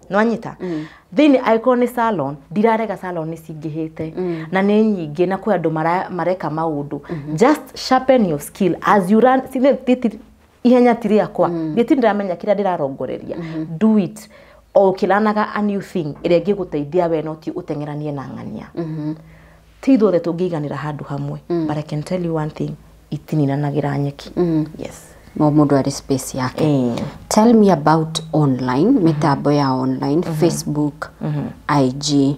Nĩwanyita? Thĩinĩ angĩkorwo nĩ salon, ndirarega salon nĩ cingĩhĩte na nĩ nyingĩ na kwĩ andũ mareka maũndũ. Just sharpen your skill as you run. Ihenya ti rĩakwa, niĩ ti ndĩramenya kĩrĩa ndĩrarongoreria. Do it o ũkĩlanaga a new thing ĩrĩa ĩngĩgũteithia we, no ti ũteng'eranie na ng'ania. Ti ithuothe tũngĩiganĩra handũ hamwe, but I can tell you one thing, itininanagĩra nyeki. Yes. O mũndũ arĩ space yake. Tell me about online, mĩtambo ya online, Facebook, IG,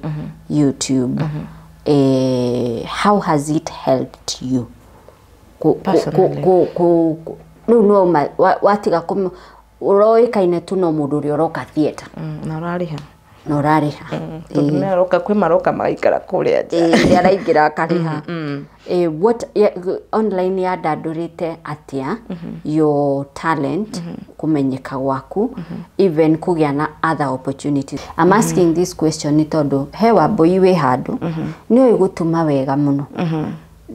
YouTube. How has it helped you? Personally. Rĩu no watiga ũroĩkaine tu no mũndũ ũrĩa ũroka theatre. Na ũrarĩha. Na ũrarĩha. Tondũ nĩaroka kwĩ maroka magaikara kũrĩa nja. Nĩ araingĩra akarĩha. What online yandandũrĩte atĩa your talent, kũmenyeka gwaku, even kũgĩa na other opportunities? I'm asking this question nĩ tondũ he Wambũi wĩ handũ nĩoĩ gũtuma wega mũno.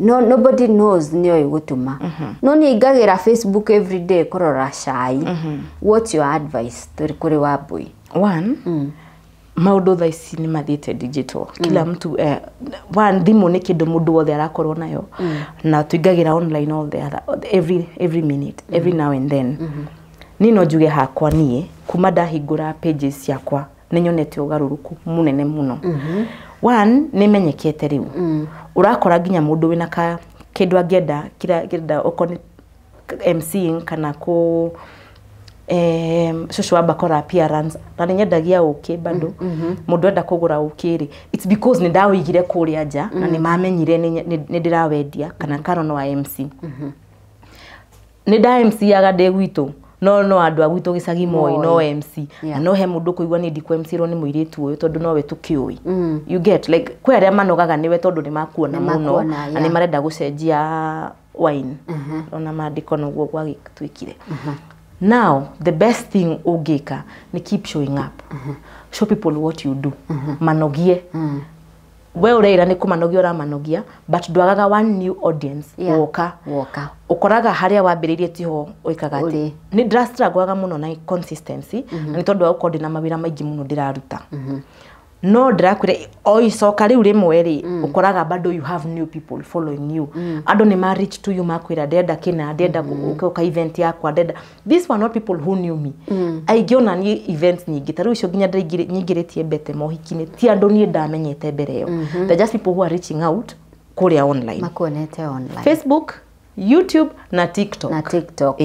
No, nobody knows nĩoĩ gũtuma. No niĩ ingagĩra Facebook every day kũrora cai. What's your advice kũrĩ Wambũi? One, maũndũ thaa ici nĩ mathiĩte digital. Kila mtu one, thimũ nĩ kĩndũ mũndũ wothe arakorwo nayo. Na tũingagĩra online all the other, every minute, every now and then. Niĩ no njuge hakwa niĩ kuma ndahingũra pages ciakwa nĩ nyonete ũgarũrũku mũnene mũno. One, nĩ menyekete rĩu. Ũrakora nginya mũndũ wĩna ka kĩndũ angĩenda kĩrĩa kĩrenda okorwo nĩ MCing kana kũ cũcũ wa Bakora appearance, na nĩ nyendagia ũkĩ bado. Mũndũ enda kũgũra ũkĩ rĩ, it's because nĩ ndawĩigire kũrĩa nja na nĩ mamenyire nĩ ndĩrawendia kana Karo wa MC. Nĩ nda MC yaga ndĩ gwitũ, no andũ a gwitũ gĩcagi moĩ no MC. Na no he mũndũ kũigua niĩ ndikũ MC rwo nĩ mũirĩtu ũyũ tondũ nowe tũkĩũĩ. You get like kwĩ arĩa manogaga nĩwe tondũ nĩ makuona mũno na nĩ marenda gũcenjia wine. Ona maandĩko noguo gwagĩtuĩkire. Now, the best thing ũngĩka ni keep showing up. Show people what you do. Manogie. We ũreira nĩ kũmanogia ũramanogia, but ndwagaga one new audience woka. Ũkoraga harĩa wambĩrĩirie tiho ũikaga atĩ. Nĩ ndĩrastruggle mũno na consistency, na nĩ tondũ wa gũkorwo ndĩna mawĩra maingĩ mũno ndĩraruta. No ndĩrakwĩra o icoka rĩu rĩmwe rĩ, ũkoraga bado you have new people following you. Andũ nĩ ma reach to you makwĩra ndĩrenda kĩna, ndĩrenda gũka event yakwa, ndĩrenda. These were not people who knew me. Aingĩ ona niĩ events nyingĩ, ta rĩu icio nginya nyingĩrĩtie mbete mohiki-inĩ, ti andũ niĩ ndamenyete mbere ĩyo. They're just people who are reaching out kũrĩa online. Makuonete online. Facebook, YouTube na TikTok. Na TikTok.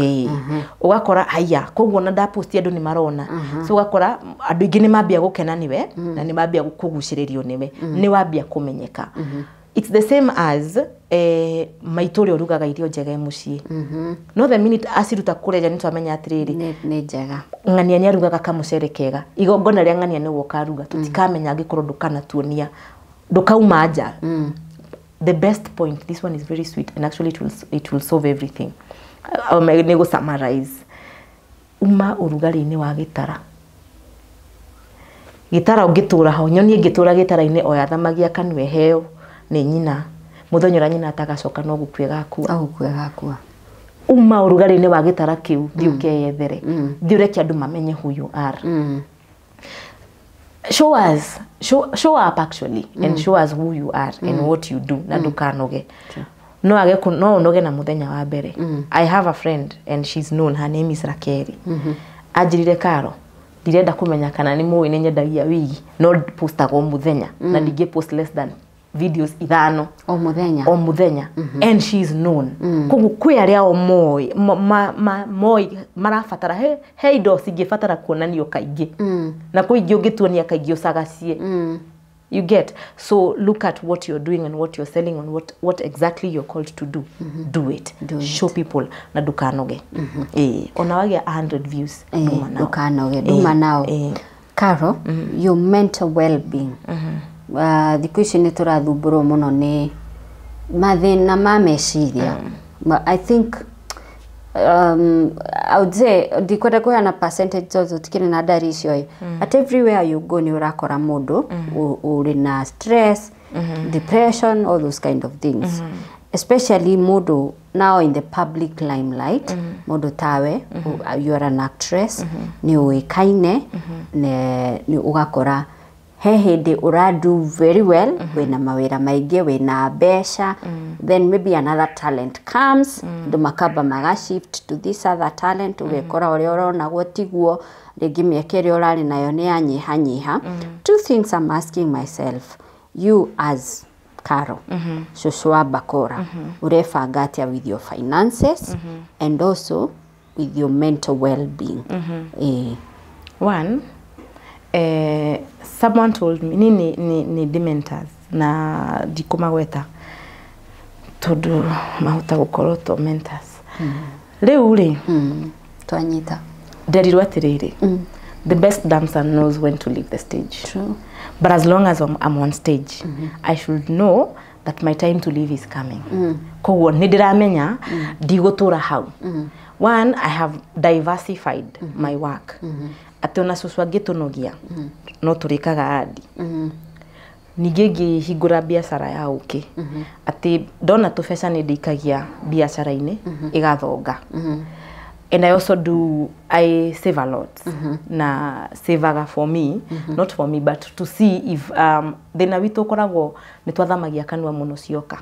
Ũgakora haya koguo na ndaposti andũ nĩ marona. So ũgakora andũ aingĩ nĩ mambia gũkena nĩwe na nĩ mambia kũgucĩrĩrio nĩwe, nĩ wambia kũmenyeka. It's the same as maitũ ũrĩa ũrugaga irio njega e mũciĩ. No the minute aciruta kũrĩa nja nĩ twamenya atĩrĩrĩ, nĩ njega. Ng'ania nĩ arugaga kamũcere kega. Igongona rĩa ng'ania nĩwe ũkaruga. Tũtikamenya angĩkorwo ndũkanatuonia, ndũkauma nja. The best point, this one is very sweet and actually it will solve everything. Nĩ gũ summarize. Uma ũrugarĩ-inĩ wa gĩtara. Gĩtara ũngĩtũra ho, nyoni ĩngĩtũra gĩtara-inĩ o yathamagia kanua ĩheo nĩ nyina. Mũthenya ũrĩa nyina atagacoka no gũkua ĩgakua. No gũkua ĩgakua. Uma ũrugarĩ-inĩ wa gĩtara kĩu, thiĩ ũkeyethere. Thiĩ ũreke andũ mamenye who you are. Show us, show up actually, and show us who you are and what you do. Na ndũkanoge. No age no ũnoge na mũthenya wa mbere. I have a friend and she's known, her name is Rakeri. Anjĩrire Karo, ndirenda kũmenya kana nĩ mũĩ nĩ nyendagia wigi, no postaga o mũthenya na ndingĩ post less than videos 5 o mũthenya. O mũthenya. And she is known. Koguo kwĩ arĩa o moĩ, moĩ marabatara he indo cingĩbatara kuonanio kaingĩ. Na kwĩ ingĩ ũngĩtuonia kaingĩ ũcagacie. You get. So look at what you're doing and what you're selling and what exactly you're called to do. Do it. Do it. Show people na ndukanoge. Ona wagĩa 100 views, nduma nao. Ndukanoge, nduma nao. Caro, your mental well-being. Thikũ ici nĩ tũrathumbũrwo mũno nĩ mathĩna ma meciria. I think I would say ndikwenda kũheana percentage tondũ tũtikĩrĩ na ndari icio ĩ, but everywhere you go nĩ ũrakora mũndũ ũrĩ na stress, depression, all those kind of things. Especially mũndũ now in the public limelight, mũndũ tawe, you are an actress, nĩ ũĩkaine, nĩ ũgakora he hĩndĩ ũra do very well, wĩna mawĩra maingĩ, wĩna mbeca, then maybe another talent comes, andũ makamba maga shift to this other talent, ũgekora ũrĩa ũronagwo tiguo, rĩngĩ mĩeke ĩrĩa ũrarĩ nayo nĩ yanyihanyiha. Two things I'm asking myself, you as Caro, cũcũ wa Bakora, ũrebanga atĩa with your finances and also with your mental well-being? One, someone told me ni dementors na ndikũmagweta tondũ mahota gũkorwo to mentors. Rĩu rĩ, Twanyita. Nderirwo atĩrĩrĩ, the best dancer knows when to leave the stage. True. But as long as I'm on stage, I should know that my time to leave is coming. Koguo nĩ ndĩramenya ndigũtũra hau. One, I have diversified my work. Atĩ ona cũcũ angĩtũnogia no tũrĩkaga andi. Ningĩ ngĩhingũra biacara ya ũkĩ, atĩ ndona tũbeca nĩ ndĩikagia biacara-inĩ ĩgathonga. And I also do, I save a lot. Na saveaga for me, not for me, but to see if thĩna witũ ũkoragwo nĩ twathamagia kanua mũno cioka.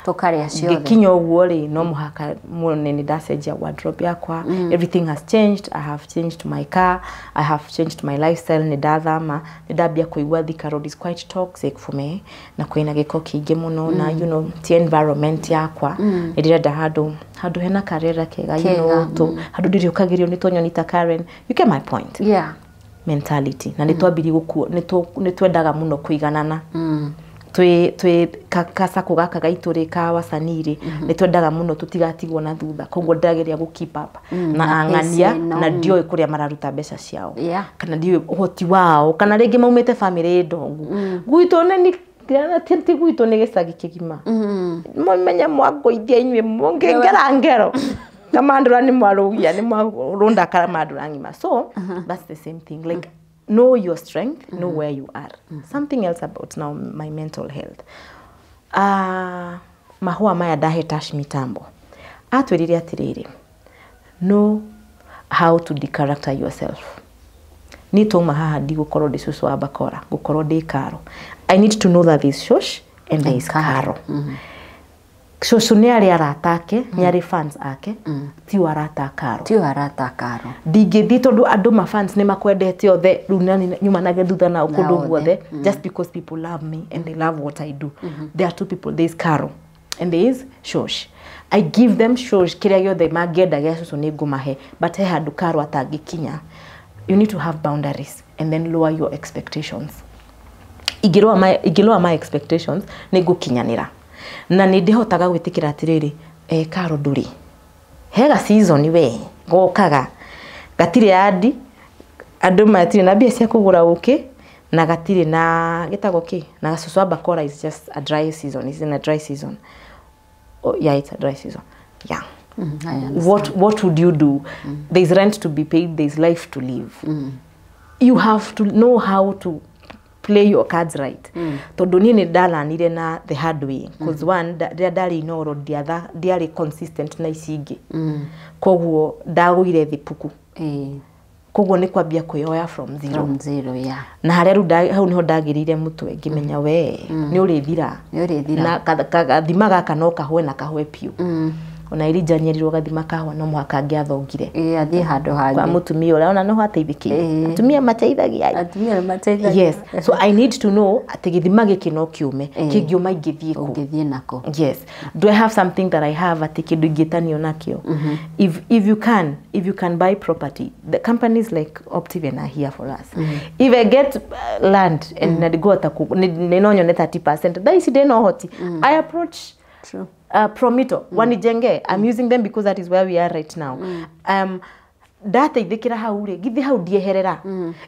Tũkarĩa ciothe. Ngĩkinya ũguo rĩ, no mũhaka muone nĩ ndacenjia wardrobe yakwa. Everything has changed. I have changed my car, I have changed my lifestyle. Nĩ ndathama, nĩ ndambia kũigua Thika Road is quite toxic for me, na kwĩna gĩko kĩingĩ mũno, na you know, ti environment yakwa. Nĩ ndĩrenda handũ hena karĩera kega, you know, handũ ndĩrĩũkagĩrio nĩ tũnyoni ta Karen. You get my point? Yeah. Mentality. Na nĩ twambirie gũkuo, nĩ twendaga mũno kũiganana. Twi kasako gaka gaitũ rĩ ka wasanii rĩ, nĩ twendaga mũno tũtigatigwo na thutha, koguo ndĩrageria gũ keep up na ang'ania, na ndioĩ kũrĩa mararuta mbeca ciao, kana ndioĩ ũhoti wao, kana rĩngĩ maumĩte bamĩrĩ ndongu. Gwitũ nĩ ti gwitũ nĩ gĩcagi kĩgima. Mũmenye mwangũithia inyuĩ mũngĩngera ngero kamandũra nĩ mwarũgia nĩ mwarũnda kamandũra ng'ima. So that's the same thing, like know your strength, know where you are. Something else about now my mental health. Mahũa maya ndahe Tash mitambo. Atwĩrire atĩrĩrĩ, know how to decharacter yourself. Niĩ twauma haha ndigũkorwo ndĩ cũcũ wa Bakora, ngũkorwo ndĩ Karo. I need to know that there is Shosh and there is Karo. Cũcũ nĩ arĩ arata ake, nĩ arĩ fans ake, ti arata a Karo. Ti arata a Karo. Ndingĩthiĩ tondũ andũ ma fans nĩ makwendete othe, rĩu nani nyumanage thutha nao kũndũ guothe, just because people love me and they love what I do. There are two people, there is Karo. And there is shosh. I give them shosh kiria giothe mangĩenda gĩa cũcũ nĩ ngũmahe, but he handũ Karo atangĩkinya. You need to have boundaries and then lower your expectations. Ingĩlower my expectations nĩ ngũkinyanĩra na nĩ ndĩhotaga gwĩtĩkĩra atĩrĩrĩ, Karo ndũrĩ hega season we gokaga gatirĩ andi andũ matirĩ na mbia cia kũgũra ũkĩ na gatirĩ na gĩtagwo kĩ na cũcũ wa bakora is just a dry season, is in a dry season. Oh, yeah, it's a dry season. Yeah. What would you do? There's rent to be paid, there's life to live. You have to know how to play your cards right. Tondu niĩ nĩ ndalanire na the hard way cause one, rĩrĩa ndarĩ Inoro ndiarĩ consistent na ici ingĩ, koguo ndagũire thĩ puku. Koguo nĩ kwambia kwĩyoya from zero. From zero, yeah. Na harĩa rĩu hau nĩho ndagĩrĩire mũtwe ngĩmenya we nĩ ũrĩthira. Nĩ ũrĩthira. Na gathima gaka no kahwe na kahwe piũ. Ona Elijah nĩerirwo gathima kahwa no mũhaka angĩathongire. Ĩĩ, athiĩ handũ kwa hangĩ. Mũtumia ũrĩa ona no hateithĩkĩire. Atumia mateithagia. Atumia nĩ mateithagia. Yes, so I need to know atĩ gĩthima gĩkĩ no kĩũme, kĩngĩũma ingĩthiĩ kũ? Ũngĩthiĩ nako. Yes, do I have something that I have atĩ kĩndũ ingĩtanio nakĩo? If you can buy property, the companies like Optiven are here for us. If I get land and na ngũhota nĩ no nyone 30%, thaa ici ndĩna ũhoti, I approach True. Promito wanijenge. I'm using them because that is where we are right now. Ndateithĩkĩra hau rĩ, githĩ hau ndieherera?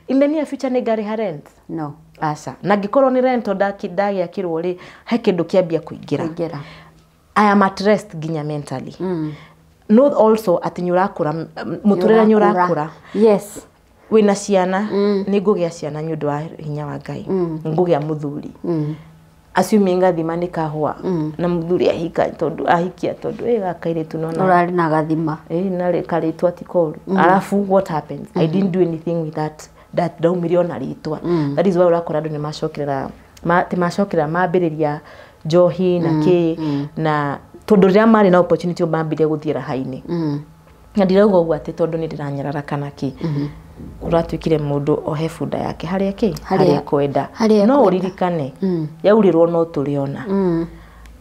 In the near future nĩ ngarĩha rent? No. Aca. Na ngĩkorwo nĩ rent ndagĩakĩrwo rĩ, he kĩndũ kĩambia kũingĩra. Kũingĩra. I am at rest nginya mentally. No also atĩ nĩ ũrakũra, mũtũrĩre nĩ ũrakũra. Yes. Wĩna ciana, nĩ ngũgĩa ciana nĩ ũndũ wa hinya wa Ngai, ngũgĩa mũthuri, assuming gathima nĩ kahũa na mũthuri ahika tondũ ahikia tondũ ĩ gaka kairĩtu nona Ũrarĩ na gathima. Ĩ na karĩtwa ti koru. Alafu what happens? I didn't do anything with that, that ndaumire ona rĩtwa. That is why ũrakora andũ nĩ macokerera ti macokerera, mambĩrĩria njohi na kĩ, na tondũ rĩrĩa marĩ na opportunity mambĩrĩria gũthiĩ raha-inĩ. Na ndirauga ũguo atĩ tondũ nĩ ndĩranyarara kana kĩ, ũratuĩkire mũndũ ohe bunda yake harĩa kĩ harĩa ekwenda. Harĩa no ekwenda. Ũririkane yaurĩrwo no tũrĩona,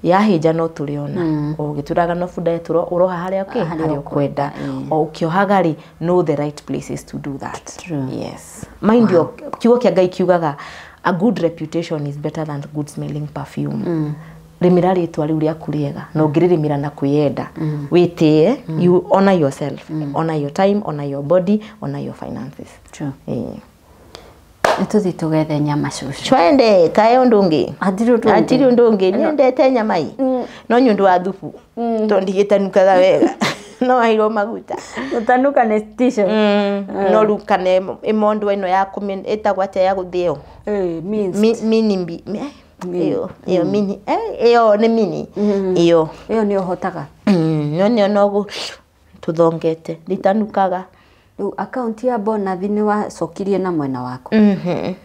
yahĩnja no tũrĩona, o ũgĩtũraga no bunda ĩtũro ũroha harĩa kĩ Harĩa harĩa ũkwenda. O ũkĩohaga rĩ, know the right places to do that. True. Yes, mind your kiugo kĩa Ngai kiugaga a good reputation is better than good smelling perfume. Rĩmĩra rĩtwa rĩu rĩaku rĩega, na ũngĩrĩrĩmĩra na kwĩyenda, wĩtĩe, you honor yourself, honor your time, honor your body, honor your finances. True. Ĩĩ. Nĩ tũthiĩ tũgethe nyama, cũcũ. Twende kae ũndũ ũngĩ. Hatirĩ ũndũ ũngĩ. Hatirĩ ũndũ ũngĩ. Nyendete nyama i no nĩ ũndũ wa thubu tondũ ndigĩtanukaga wega, no hairwo maguta. Gũtanuka nĩ tissue. No rĩu kana ĩmondo ĩno ya ĩtagwo atĩa ya gũthĩo? Minced. Mini ĩyo ĩyo mini, ĩyo nĩ mini ĩyo. Ĩyo nĩ ũhotaga. No nĩ no tũthongete nditanukaga. Rĩu akaunti ya bonathi nĩ wacokirie na mwena waku?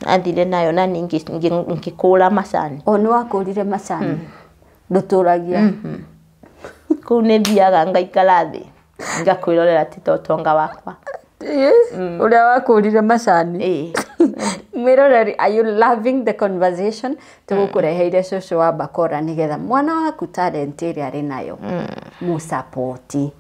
Athire nayo na niĩ ngĩkũra macani. O nĩ wakũrire macani, ndũtũragia? Kũu nĩ thiaga ngaikara thĩ ngakwĩrorera ti ta ũtonga wakwa. Ũrĩa wakũrire macani. Ĩĩ. Mwĩroreri, are you loving the conversation? Tũgũkũreheire cũcũ wa bakora nĩgetha mwana waku talent ĩrĩa arĩ nayo mũsapoti.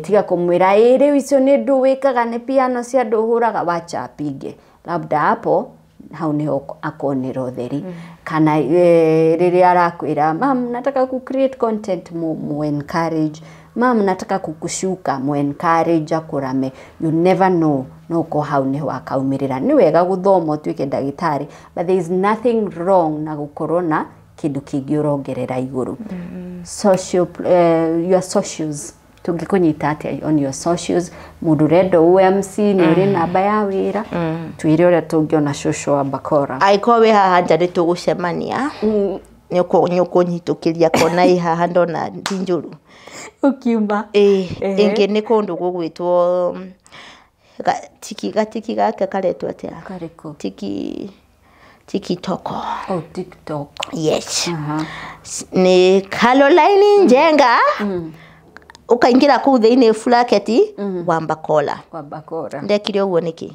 Tiga kũmwĩra ĩ rĩu icio nĩ ndũ wĩkaga, nĩ piano cia andũ ũhũraga, wachapinge labda hapo hau niho akonera ũtheri. Kana rĩrĩa arakwĩra, "Mam, nataka ku create content," mu encourage. "Mam, nataka kukushuka," mu encourage akũrame. You never know, no ko hau niho akaumĩrĩra. Nĩ wega gũthoma ũtuĩke ndagĩtarĩ, but there is nothing wrong na gũkorwo na kĩndũ kĩngĩ ũrongerera igũrũ. Social, your socials, tũngĩkũnyita atĩa on your socials? Mũndũ ũrenda UMC, nĩ ũrĩ namba ya wĩra? Twĩre ũrĩa tũngĩona cũcũ wa bakora. Angĩkorwo wĩ haha nja nĩ tũgũcemania, nĩ ũkũnyitũkĩria kona ĩ haha ndona ti njũru. Ũkiuma. Ĩĩ, ĩngĩ nĩ kũndũ gũgwĩtwo tiki gatiki gaka karetwo atĩa? Karĩkũ? Tiki TikTok. Oh, TikTok. Yes. Aha. Nĩ Caroline Njenga, ũkaingĩra kũu thĩinĩ bracket Wambakola. Kwa bakora. Ndekire ũguo nĩkĩ?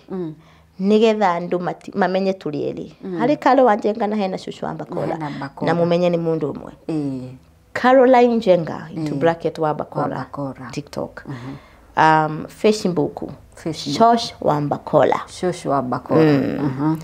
Nĩgetha andũ mamenye tũrĩ erĩ, harĩ Karo wa Njenga na hena cũcũ wa Mbakola. Na hena Bakora. Na mũmenye nĩ mũndũ ũmwe. Ĩĩ. Caroline Njenga into bracket Wambakola. Wambakola. TikTok. Facebook. Facebook. Shosh Wambakola. Shosh Wambakola.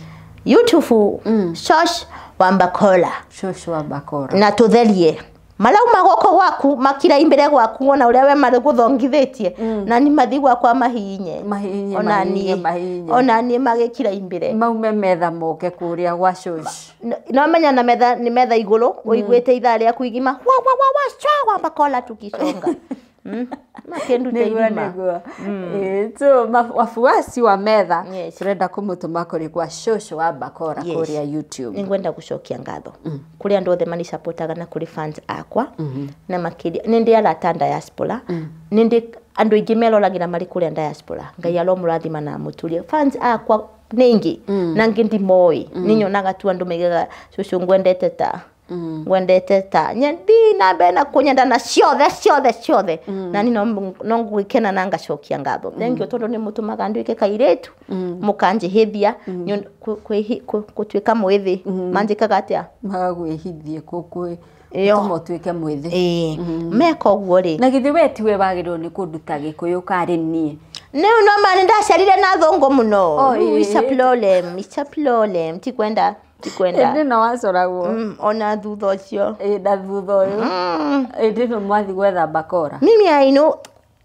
YouTube. Shosh Wambakola. Shosh Wambakola. Na tutherie marauma guoko gwaku makira imbere gwaku wona uria we mari guthongithitie na ni mathi gwakwa mahinye Mahihinye, ona mahihinye, niĩ mahihinye. ona niĩ magĩkira imbere Maume metha moke kuria gwa shosh. No menya na metha ni metha iguru uiguite ithaa rĩaku igima wa wa wa wa shwa Wambakola tukiconga. Makendu Niguo teirima. niguo. So wafuasi wa metha Yes. turenda kumutuma kuri kwa Shosh Wambakola Yes. kuria YouTube. Ningwenda gucokia ngatho kuri andu othe manisapotaga na kuri fans akwa na makiria ni ndi arata diaspora ni ndi andu aingi meroragira mari kuria diaspora. Ngai aromurathima na amuturie. Fans akwa nĩ ingĩ na ngĩ ndimoĩ, nĩ nyonaga tu andũ maigaga cũcũ ngwendete ta ngwendete ta nyendi na mbere na kũnyenda na ciothe ciothe ciothe na ni no ngwĩkena na ngacokia ngatho. Thank you tondũ nĩ mũtũmaga nduĩke kairĩtu mũkanjĩhĩthia gũtuĩka mwĩthĩ manjĩkaga atĩa Magagwĩhithie kũkwĩ Ĩyo. tũma ũtuĩke mwĩthĩ. Ĩĩ meka ũguo rĩ Na githĩ we tiwe wagĩrĩirwo nĩ kũnduta gĩkũyũ karĩ niĩ? Nĩu no ma nĩndaciarire na thũngũ mũno. Oh, Rĩu ĩĩ. it's a problem, it's a problem. Tikwenda tikwenda. Ĩndĩ no wacoragwo. Ona thutha ũcio. Ĩ na thutha ũyũ. Ĩndĩ no mwathi gwetha bakora. Mimi I know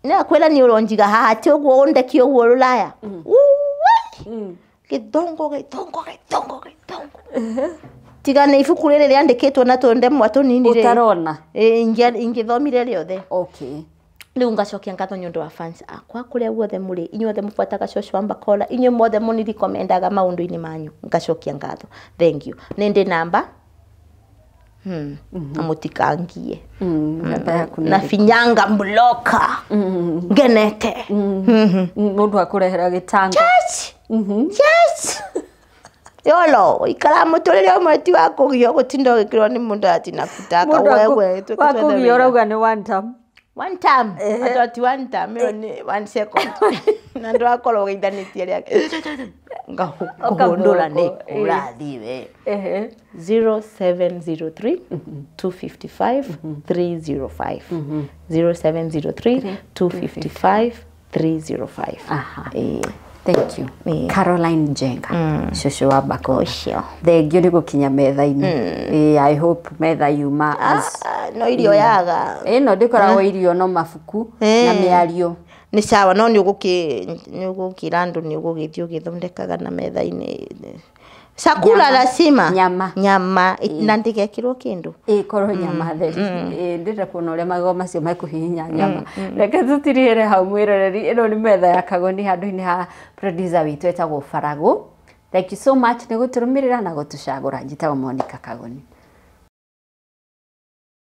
nakwĩra nĩ ũronjiga haha ti ũguo ũndekie ũguo rũraya. Uwe! Gĩthũngũ gĩthũngũ gĩthũngũ gĩthũngũ. Tiga nĩ ibuku rĩrĩ rĩandĩkĩtwo na tũndemwa tũnini rĩ. Ũtarona. Ĩ, ingĩthomire rĩothe. Okay. Rĩu ngacokia ngatho nĩ ũndũ wa fans akwa kũrĩa guothe mũrĩ, inyuothe mũbuataga Shosh Wambakola, inyuĩ mothe mũnirikomendaga maũndũ-inĩ manyu, ngacokia ngatho. Thank you. Nĩ ndĩ namba na mũtikangie. Namba yaku nĩ na ĩrĩkũ? finyanga mloka ngenete. Mũndũ akũrehera gĩtanga. Yes. Yes. Yolo ikara mũtũrĩre ũmwe ti wa kũgio gũtinda ũgĩkĩrwo nĩ mũndũ ati nakutaka Mũndũ wewe twĩke wa twethe kũgio wĩra. ũrauga nĩ one time. One time. Andũ ati one time ĩyo nĩ one second. Na ndwakorwo ũgeithanĩtie rĩake ngahũndũra nĩ ũrathiĩ we. 0703 255 305. 0703 255 305. Aha. Ĩĩ. Thank you. Ĩĩ. Caroline Njenga. Cũcũ wa Bakora. Ũcio. Thengio nĩ gũkinya metha-inĩ. Ĩĩ, I hope metha yuma as Ah, no irio yaga. Ĩno ndĩkoragwo irio no mabuku na mĩario. Nĩ sawa no nĩ ũgũkĩra andũ nĩ ũgũgĩthiĩ ũgĩthondekaga na metha-inĩ. Chakula Nyama. lazima. Nyama. Nyama na ndĩgekĩrwo kĩndũ. Ĩkorwo nyama theri. Ĩĩ, ndĩrenda kuona ũrĩa magego macio mekũhihinya nyama. Reke tũtirihĩre hau mwĩroreri. Ĩno nĩ metha ya Kagoni handũ-inĩ ha producer witũ etagwo Faragũ. Thank you so much nĩ gũtũrũmĩrĩra na gũtũcagũra. Njĩtagwo Monica Kagoni.